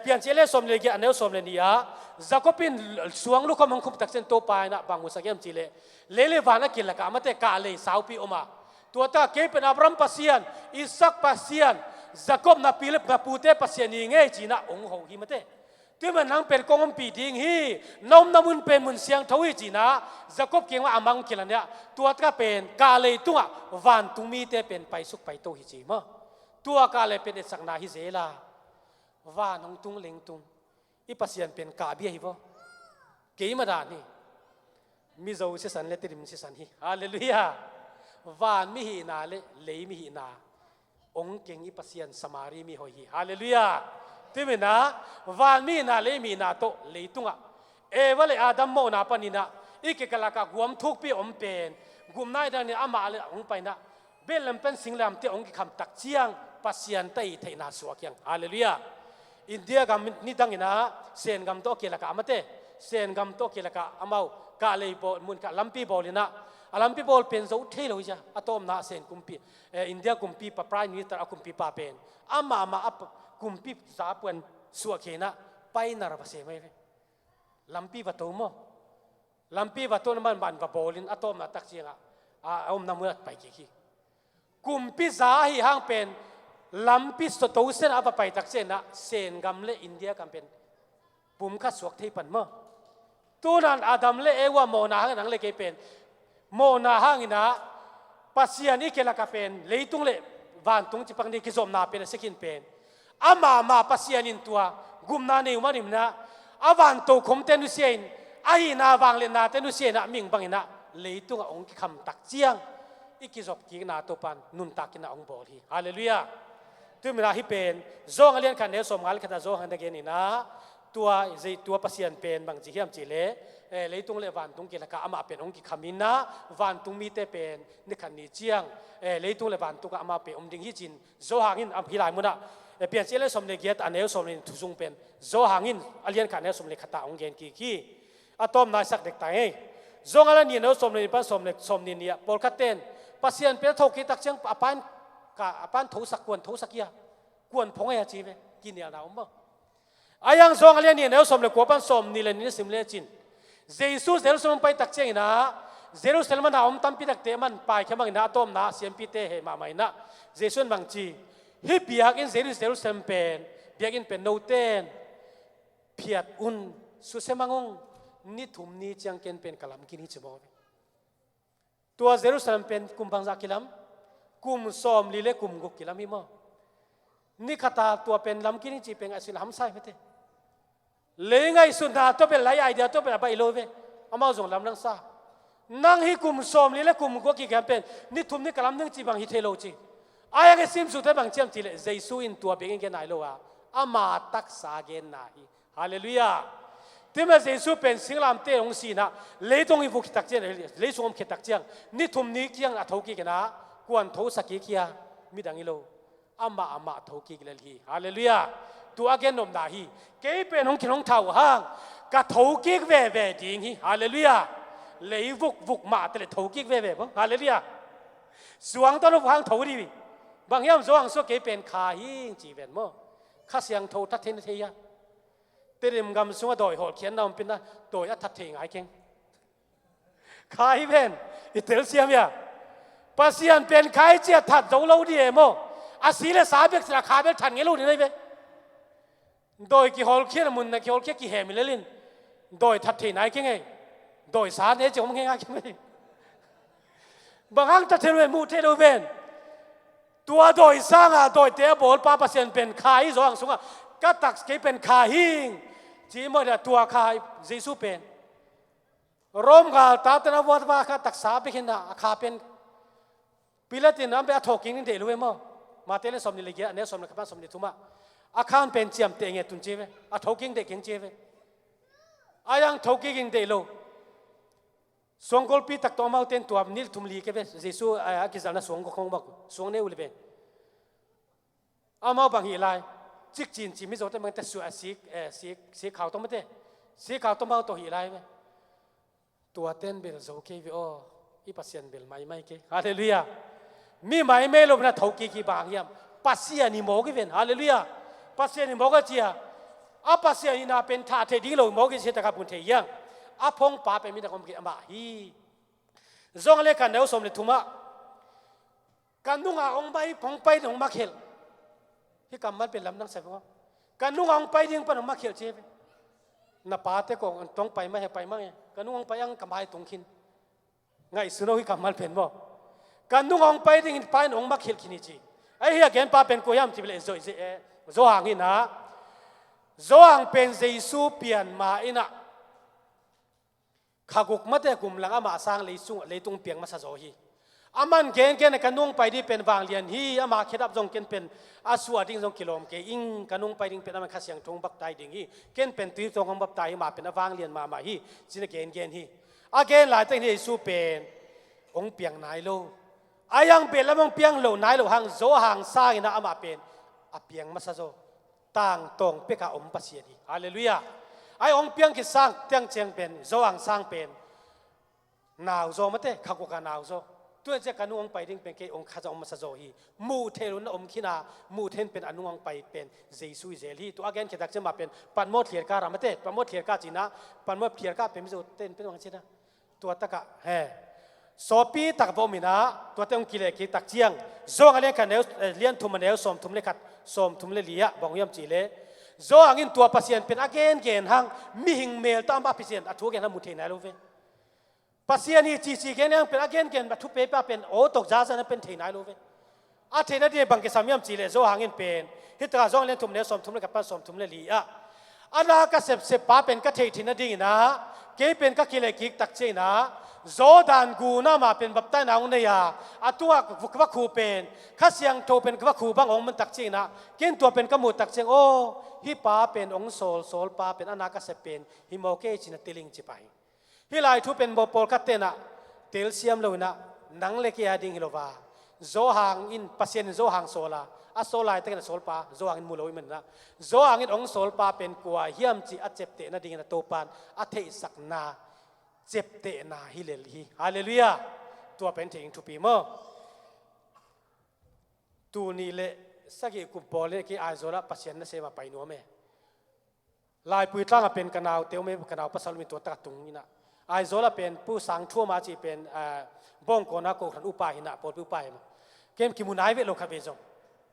Piancil a lian sawm le giat, a neu sawm le nih ah, Jacob in suang lukham hong khum tak ciang Topa in ah bang musak hiam cih leh, lei le van a kilakah mate, kahlei saupi om a, tua takah kei pen Abraham Pasian, Isaac Pasian, Jacob na pi le na pute Pasian hi ing ei ci-in ah hong ho hi mate. Tua manin nang pen kong ompih ding hi, na omna mun pen mun siangtho hi ci-in ah Jacob kiangah a mang kilan hi a, tua takah pen kahlei tungah vantung mite pen paisuk paito hi ci maw. Tua kahlei pen etsakna hi zel a, van hong tung leng tung, i Pasian pen kahbia hi vaw. Keima dan hi. Mizo sisan le Tedim sisan hi. Halleluiah. Van mi hihna le lei mi hihna hong keng i Pasian Samari mi hoih hi. Halleluiah. Tua manin ah van mi hihna, lei mi hihna tawh leitungah Eva le Adam mawhna panin ah i kikal lakah guam thukpi om pen, gupna i dang ni amah le hong pai-in ah Bethlehem pan singlamteh hong kikham tak ciang Pasian tawh i theihna suak hi hang. Halleluiah. India gam nidangin ah Sen gam tawh a kilakah mate, Sen gam tawh a kilakah amau kahlei bawl, mun khat lampi bawl-in ah, a lampi bawl pen zo thei lo hi cia, a tawpna Sen kumpi, eh, India kumpipa, Prime Minister a kumpipa pen amah mah a pa-, kumpi za puan suahkhia-in ah paina ra va sem hi ve. Lampi va to maw. Lampi va tona man man va bawlin a tawpna tak ciangah a, a omna munah pai kik hi. Kumpi za ahi hang pen lampi so to sen a va pai tak ciangah Sen gam le India gam pen pum khat suak thei pan maw. Tunan Adam le Eva mawhna hangin nang le kei pen mawhna hangin ah Pasian i kilakah pen leitung le vantung ci pak ni kizopna pen a sia khin pen amah mah Pasian in tua gupna nei uh manin ah a van tokhomte nusia-in, a hihna vangliatnate nusia-in ah mihing bangin ah leitungah hong kikham tak ciang i kizop kikna Topan nuntak in ah hong bawl hi. Halleluiah. Tua manin ah hih pen John a lian khat, neu sawmnga le khat ah John hang na gen in ah, tua zei, tua Pasian pen bangci hiam cih leh, eh, leitung le vantung kilakah amah pen hong kikham in ah vantung mite pen ni khat ni ciang, eh, leitung le vantung ah amah pen om ding hi ci-in Johan in, am, hih lai munah, eh, Piancil a lian sawm le giat, a neu sawm le nih thu sung pen Johan in a lian khat, a neu sawm le khat ah hong gen kik hi. A tawpna i sak dek ta ing ei. Johan a lian nih, a neu sawm le nih pan sawm le, sawm le nih ah, pawlkhatte in Pasian pen a thokik tak ciang a pan ka, a pan thosak, kuan thosak hi a, kuan phong hi a ci ve. Kinialna om maw. Ahi hang Johan a lian nih, a neu sawm le kua pan sawmnih le nih na sim lecin, Jesu Jerusalem hong pai tak ciangin ah, Jerusalem a na om tampi takte man paikhia bangin ah, a tawpna siampite heh mahmah in ah, Jesu in bang ci, hih biakinn Jeru-, Jerusalem pen, biakinn pen note in phiat un, susia mang ung, ni thum ni ciang ken pen ka lamkik hi ci maw. Tua Jerusalem pen kum bangzah kilam? Kum sawmli le kum guk kilam hi maw. Ni khat a tua pen lamkik hi cih pen ngaihsun hamsa hi mate. Lei ngaihsutna tawh pen, lei idea tawh pen a baih lo ve. Amau zong lamdang sa. Nang hih kum sawmli le kum guk a kigen pen ni thum ni ka lam ding cih bang hi thei lo ci. Ahi hang i simsukte bang ci hiam cih leh Jesu in tua bek in gen nai lo a, ama taksa genna hi. Halleluiah. Tua manin Jesu pen singlamteh hong si in ah, leitung i vuk khit tak ciang, leisung om khit tak ciang, ni thum ni ciang a thokik in ah, kuan thosak kik hi a, midang hi lo. Amah, amah thokik lel hi. Halleluiah. Tua a gen nopna hi. Kei pen hong khin hong thah uh hang, ka thokik veve ding hi. Halleluiah. Lei vukvuk mah teh le thokik veve maw. Halleluiah. Suang tawh na vuk hang tho dih hi. Bang hiam, Johan sungah kei pen kha hi ing ci ven maw. Kha Siangtho that thei na thei hia. Tedim gam sungah dawi hawlkhiatna om pin ah, dawi a that thei ngai keng. Kha hi ven, i telsiam hia. Pasian pen kha hi ci a that zo lo dih e maw. A si le sa bek cin a kha bel that ngei lo dih na hi ve. Dawi kihawlkhiat a mun na kihawlkhiat kihem hi lel in. Dawi that thei nai keng ei. Dawi sa ne ci om ngei ngai keng ei. Bang hang that thei lo ve, muh thei lo ven. Tua dawi sangah dawite a bawlpa Pasian pen kha hi, Johan sungah ka tak kei pen kha hi ing ci maw, tua kha hi Jesu pen. Rom galtate na vuat va kha taksa bek hi in ah, a kha pen Pilat in a pen a thawhkik ding deih lo ve maw. Mate le sawmnih le giat, a neu sawm le khat pan sawmnih thum ah. A khan pen ciamteh nge tun ci ve. A thokik ding deih keng ci ve. Ahi hang thokik ding deih lo. Suang golpi tak tawh amaute in tua nil thum li kei ve, Jesu, eh, a kizalna suang khong bak, suang ne uh le ve. Amau bang hi lai, cikcin ci Mizo te bang te sua, eh, sik, eh, sik, sik khau tawh mate, sik khau tawh mau tawh hi lai ve. Tua ten bel zo kei ve aw, i Pasian bel maimai kei. Halleluiah. Mi maimai lo na tho kik hi bang hiam? Pasian hi mawk hi ven. Halleluiah. Pasian hi mawk a cia. A Pasian hihna pen thah thei ding lo mawk hi cia taka bun thei hiang. A phongpa pen mi na om kei amah hi. Zong le kan neu sawm le thumah. Ka nunga hong pai, hong pai ding hong makhelh. Hih kammal pen lamdang sa veng aw. Ka nunga hong pai ding pan hong makhelh ci hi ve. Na pate kong tong pai mah he, pai mah he. Ka nunga hong pai ang ka mai tung khin. Ngaihsun aw hih kammal pen maw. Ka nunga hong pai ding in pa in hong makhelh khin hi ci. Ahi hih a genpa pen kua hiam ci bel e, Zo, Zo, eh, Zo Hang hi na. Zo Hang pen Jesu pian ma in ah. Kha guk mate kum lang amah sang leisung, leitung piang masa zaw hi. Aman gengen a ka nung pai ding pen vanglian hi, ama khedap zong ken pen a suah ding zong kilawm kei ing, ka nung pai ding pen aman Kha Siangtho hong baptai ding hi, ken pen tui tawng hong baptai hi, mah pen a vanglian mahmah hi, cin a gengen hi. A gen laitak hi Jesu pen hong piang nai lo. A yang bel lam hong piang lo nai lo hang Zo Hang sang in ah amah pen a piang masa zaw. Tangtawng peka om Pasian hi. Halleluiah. Ai hong piang khit sang tiang ciang pen, Zo Hang sang pen nau zaw mate, kha guk a nau zaw. Tuan cia ka nung hong pai ding pen kei hong kha za om masa zaw hi. Muh thei lo na om khin a, muh thei pen a nung hong pai pen Jesu hi zel hi. Tua a gen khit tak ciang mah pen Patmos thliarka ra mate, Patmos thliarka cin ah, Patmos thliarka pen Mizo ten pen hong cin ah. Tua takah he sawpi tak va om in ah, tuate hong kileh kik tak ciang, Zo Hang a lian khat neu, eh, lian thum a neu sawm thum le khat, sawm thum le li ah bang hiam cih leh, Zo Hang in tua Pasian pen a gengen hang, mihing mel tawh amah Pasian a thu a gen hang mu thei nai lo ve. Pasian hi cici gen hang pen a gengen a thupipa pen aw tawh zaza na pen thei nai lo ve. A theihna ding bang kisam hiam cih leh Zo Hang in pen, hih takah Zo Hang lian thum neu sawm thum le khat pan sawm thum le li ah, a na ka sepsep pa pen ka theih theihna ding in ah, kei pen ka kileh kik tak ciang in ah, Jordan gun ah mah pen baptaina hong nei a, a tungah ka va khu pen Kha Siangtho pen ka va khu bang hong man tak ciang in ah, ken tua pen ka muh tak ciang, aw, hih pa pen hong sawl, sawl pa pen a na ka sep pen hi maw kei cin a tiling ci pa hi. Hih lai thu pen maw pawlkhat ten ah telsiam lo in ah, nang le kei a ding hi lo va. Zo Hang in, Pasian in Zo Hang sawl a, a sawl laitakin a sawlpa Zo Hang in mu lo i man in ah, Zo Hang in hong sawlpa pen kua hiam cih a ciaptehna dingin a Topan a theihsakna ciaptehna hi lel hi. Halleluiah. Tua pen thei ing thupi maw. Tul nih le sagih kum pawl le kei Aizawl ah Pasian nasem a pai nuam e. Laipui tlang ah pen ka naute om e, ka nau pasal om in tua tak a tung in ah. Aizawl ah pen Pu Sang Thuam a cih pen, ah, Bawngkawn a kohhran upa hi in ah, pawlpi upa hi maw. Ken kimu nai ve lo khat vei zong.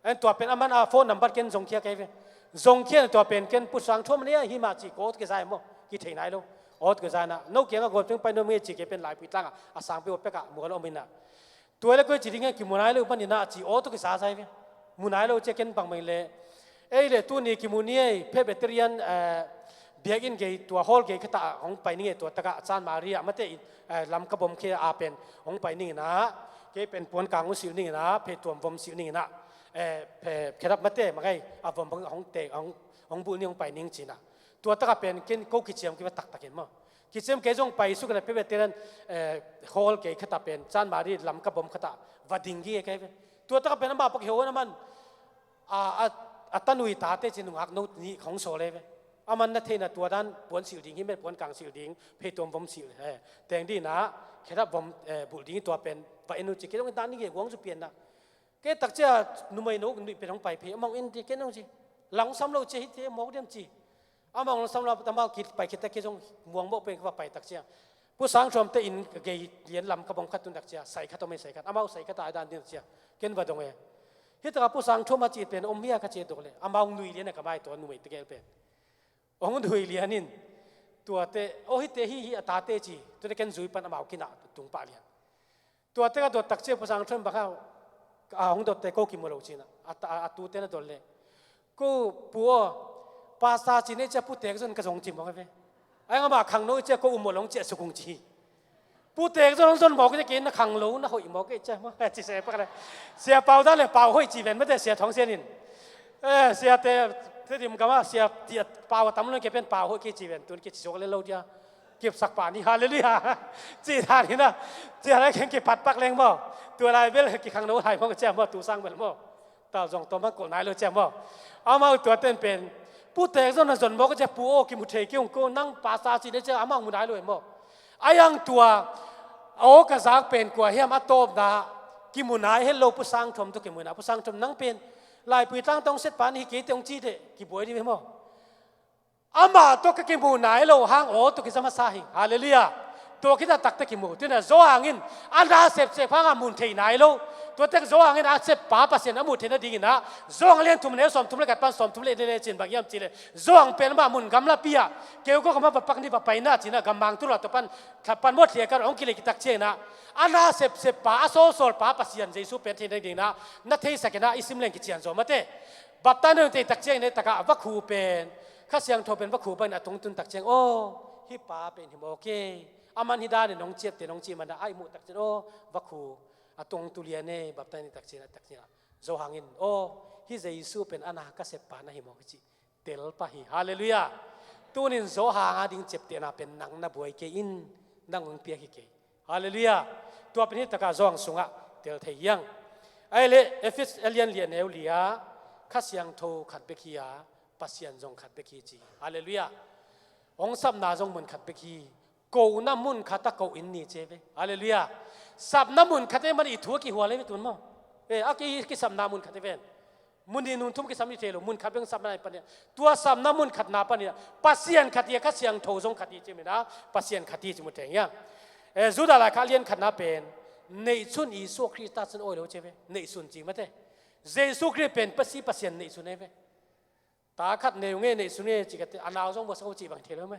En tua pen aman a phone number ken zongkhia kei ve. Zongkhia in tua pen ken Pu Sang Thuam a nei a hi mah cih ko aw tawh kizai maw. Kithei nai lo. Aw tawh kizai in ah. No kiangah gualpeng pai nuam ing e cih kei pen Laipui tlang ah a sangpi aw pek ah mual om in ah. Tua le koi ci ding hiam kimu nai lo pan in ah ci aw tawh kizazai ve. Mu nai lo cia ken bangmah in le. Ei le tuni kimu ni ei, Presbyterian, eh, biakinn gei tua hall gei khat ah hong pai ning e tua takah Chan Mari ah mate in, eh, Lamka bom khia a pen hong pai ning in ah. Kei pen puan kang hong silh ning in ah, phe tuam vom silh ning in ah. Eh, phe khedap mate mangai a vom bang hong te, hong, hong bulh ning hong pai ning ci in ah. Tua takah pen ken ko kiciam kei va taktak in maw. Kiciam kei zong pai suk in a Presbyterian, eh, hall kei khat ah pen, Chan Mari Lamka bom khat ah va ding kei kei ve. Tua takah pen amah pawh kiho in aman, a, a, a tanui tate ci nungak no nih hong sawl e ve. Aman na theihna tua dan puan silh ding hi met, puan kang silh ding, phe tuam vom silh, eh, teng ding in ah, khedap vom, eh, bulh ding hi tua pen, va en uh ci kei zong in dan ding hi guang zu pian in ah. Kei tak cia numei no nuih pen hong pai phei, amau in ti ken hong ci. Lang sam lo cia hi ti mawk diam ci. Amau lang sam lo, amau kit pai khit tak kei zong muang mawk pen ka va pai tak cia. Pu Sang Thuam te in gei lian Lamka bom khat tun tak cia, sai khat om ei sai khat. Amau sai khat a dan din tak cia. Ken va dong e. Hih takah Pu Sang Thuam a ci pen om hia ka ci dok le. Amau nui lian a ka mai tua numei te gel pen. Hong nui lian in. Tuate, aw hihte hi hi a tate ci. Tuate ken zui pan amau kin ah tung pah lian. Tua tengah dot tak cia Pu Sang Thuam bang hau, a hong dotte ko kimu lo ci in ah, a, a, a tute na dot leh. Ko pu aw, pastor ci ni cia Pu Teek Zon ka zong ci mawk hi ve. Ai amah khangno cia ko um mawk lo hong ciah suk ung ci hi. Pu Teek Zon hong zon mawk cia kei na khanglo na hoih mawk kei cia maw, ci se pak le. Sia Pau dan le Pau hoih ci ven mate Sia Thawng Sian in. Eh, Sia te, te dim gam ah, Sia Pau a tam lo kei pen Pau hoih kei ci ven, tun kei ci suak le lo dia. Kipsak pah ni, halleluiah. Cih dan hi na. Cih dan hi, kiphat pak leng maw. Tua lai bel kikhangno lai maw, cia maw, tu sang bel maw. Tal zong tawm hang kol nai lo cia maw. Amau tua ten pen, putek zong na zon maw ka cia, pu aw, kimu thei kei ung ko, nang pastor ci ne cia, amau mu nai lo e maw. A yang tua, aw ka zak pen kua hiam a tawpna, kimu nai het lo, pu sang thom tawh kimu na, pu sang thom nang pen, Laipui tlang tawng set pan hi kei teng ci deh, kibuai di ve maw. Amah tawh ka kimu nai lo hang aw tawh kiza masa hi. Halleluiah. Tua khit a takte kimu. Tua in a Johan in a na sepsep hang a mun thei nai lo. Tua tek Johan in a seppa Pasian a muh theihna dingin a Johan lian thum neu sawm thum le khat pan sawm thum le nih le cin bang hiam cih leh Johan pen amah mun gamlapi ah keu ko gam ah va pak ni va pai na ci-in a gammang tu lo a tua pan khat pan mawh thia kan hong kilei kitak ciangin a a na sepseppa a sawlsawlpa Pasian Jesu pen theihna dingin a na theisak in a i sim leng kician zaw mate. Baptise neu tei tak ciangin a tak a vakhu pen Kha Siangtho pen vakhu bangin a tung tun tak ciang, aw, hih pa pen hi mawk e. Aman hih danin hong ciapte nong cih man a, a i muh tak ciang, aw, vakhu a tung tu lian e, baptise ni tak ciang, a tak ciang. Johan in, aw, hih Jesu pen a na ka seppa na hi mawk hi ci. Tel pah hi. Halleluiah. Tunin Johan a ding ciaptehna pen nang na buai kei in, nang hong piak hi kei. Halleluiah. Tua pen hih tak a Johan sungah tel thei hi hang. Ahih leh Efesa lian li a neu li ah Kha Siangtho khat bek hi a, Pasian zong khat bek hi ci. Halleluiah. Hong sapna zong mun khat bek hi. Kona mun khat a ko in ni ci ve. Halleluiah. Sapna mun khat e, man i thu a kihual e ve tun maw. E, a ki, kisapna mun khat e ven. Mun nih, mun thum kisam hi thei lo, mun khat bek sapna hi pan hi a. Tua sapna mun khatna pan hi a, Pasian khat hi a, Kha Siangtho zong khat hi ci-in a, Pasian khat hi ci mu thei hi hang. E, Judah laikhak lian khatna pen, neihsun Jesu Khrist ta cin awi lo ci ve, neihsun ci mate. Jesu Khrist pen Pasi Pasian neihsun e ve. Ta khat nei ung e, neihsun e ci ka te, a nau zong buasak uh cih bang thei lo mah.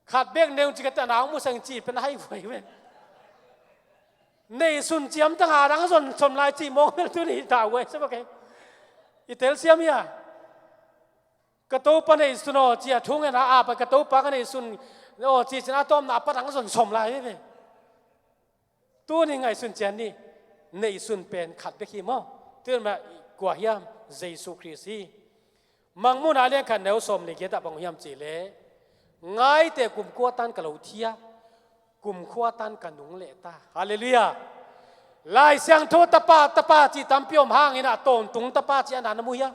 Khat bek nei ung ci ka te, a nau hong buasak ing ci pen a hai huai ve. Neihsun ciam tang a dang zon som lai cih mawng bel tuni ta huai sa bak e. I telsiam hi a. Ka Topa neihsun aw ci a thu ngen a, a pai ka Topa ka neihsun aw ci cin a tawpna a pat dang zon som lai ve. Tuni ngaihsun cian ni, neihsun pen khat bek hi maw. Tun mah kua hiam, Jesu Khrist hi. Mangmuhna lian khat neu sawm le giat ah bang hiam cih leh, ngaite kumkhua tan ka lo thia, kumkhua tan ka nung leh ta. Halleluiah. Lai Siangtho tapa, tapa cih tampi om hangin a tawntung tapa cih a na na mu hiam.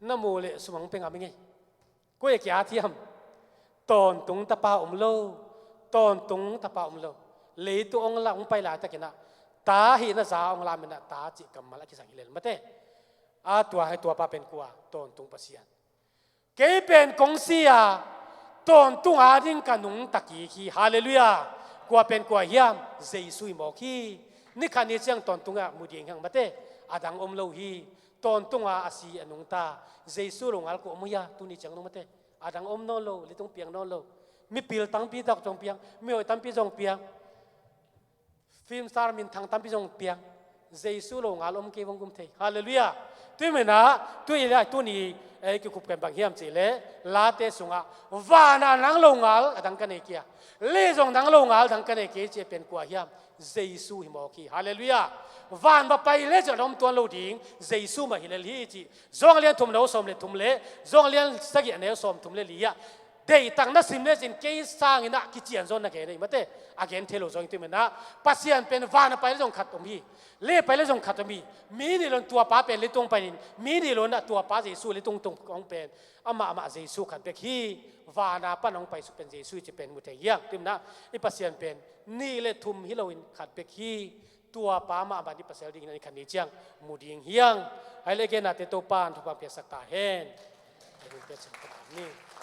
Na mu leh sumang peng a mi ngei. Koi a kia thiam. Tawntung tapa om lo. Tawntung tapa om lo. Leitung hong la hong pai laitakin a ta hihna za hong lamin a ta cih kammal a kisang hi lel mate. A tua hai tua pa pen kua, tawntung Pasian. Kei pen kong si a, tawntung a ding ka nungta kik hi. Halleluiah. Kua pen kua hiam, Jesu hi mawk hi. Ni khat ni ciang tawntung a mu ding hi hang mate. A dang om lo hi. Tawntung a a si a nungta Jesu longal kua om hia, tuni ciang nung mate. A dang om nawn lo, leitung piang nawn lo. Mipil tampi tak zong piang, mihoih tampi zong piang. Film star minthang tampi zong piang. Jesu longal om kei vong gum thei. Halleluiah. Tui mena, tui lai tuni, eh, kikhup ken bang hiam cih leh, Late sungah, van a nang longal a dang ka nei kei a, lei zong nang longal dang ka nei kei cih pen kua hiam. Jesu hi mawk hi. Halleluiah. Van va pai le zia dom tuan lo ding, Jesu mah hi lel hi ci. Johan lian thum neu sawm le thum le, Johan lian sagih neu sawm thum le li ah. Deihtak na sim le cin kei sangin a kician zaw na gen ei mate. A gen thei lo zong tui mena. Pasian pen van a pai le zong khat om hi. Lei pai le zong khat om hi. Mi nih lon tua pa pen leitung panin. Mi nih lon a tua pa Jesu leitung tung kong pen. Amah amah Jesu khat bek hi. Van a pan hong pai suk pen Jesu hi ci pen mu thei hi hang. Tui mena. I Pasian pen. Nih le thum hi loin khat bek hi. Tua pa mah bang i pasal dingin a ni khat ni ciang mu ding hi hang. Hai le gen a te Topa in thupha piaksak ta hen. Hai le gen a te Topa in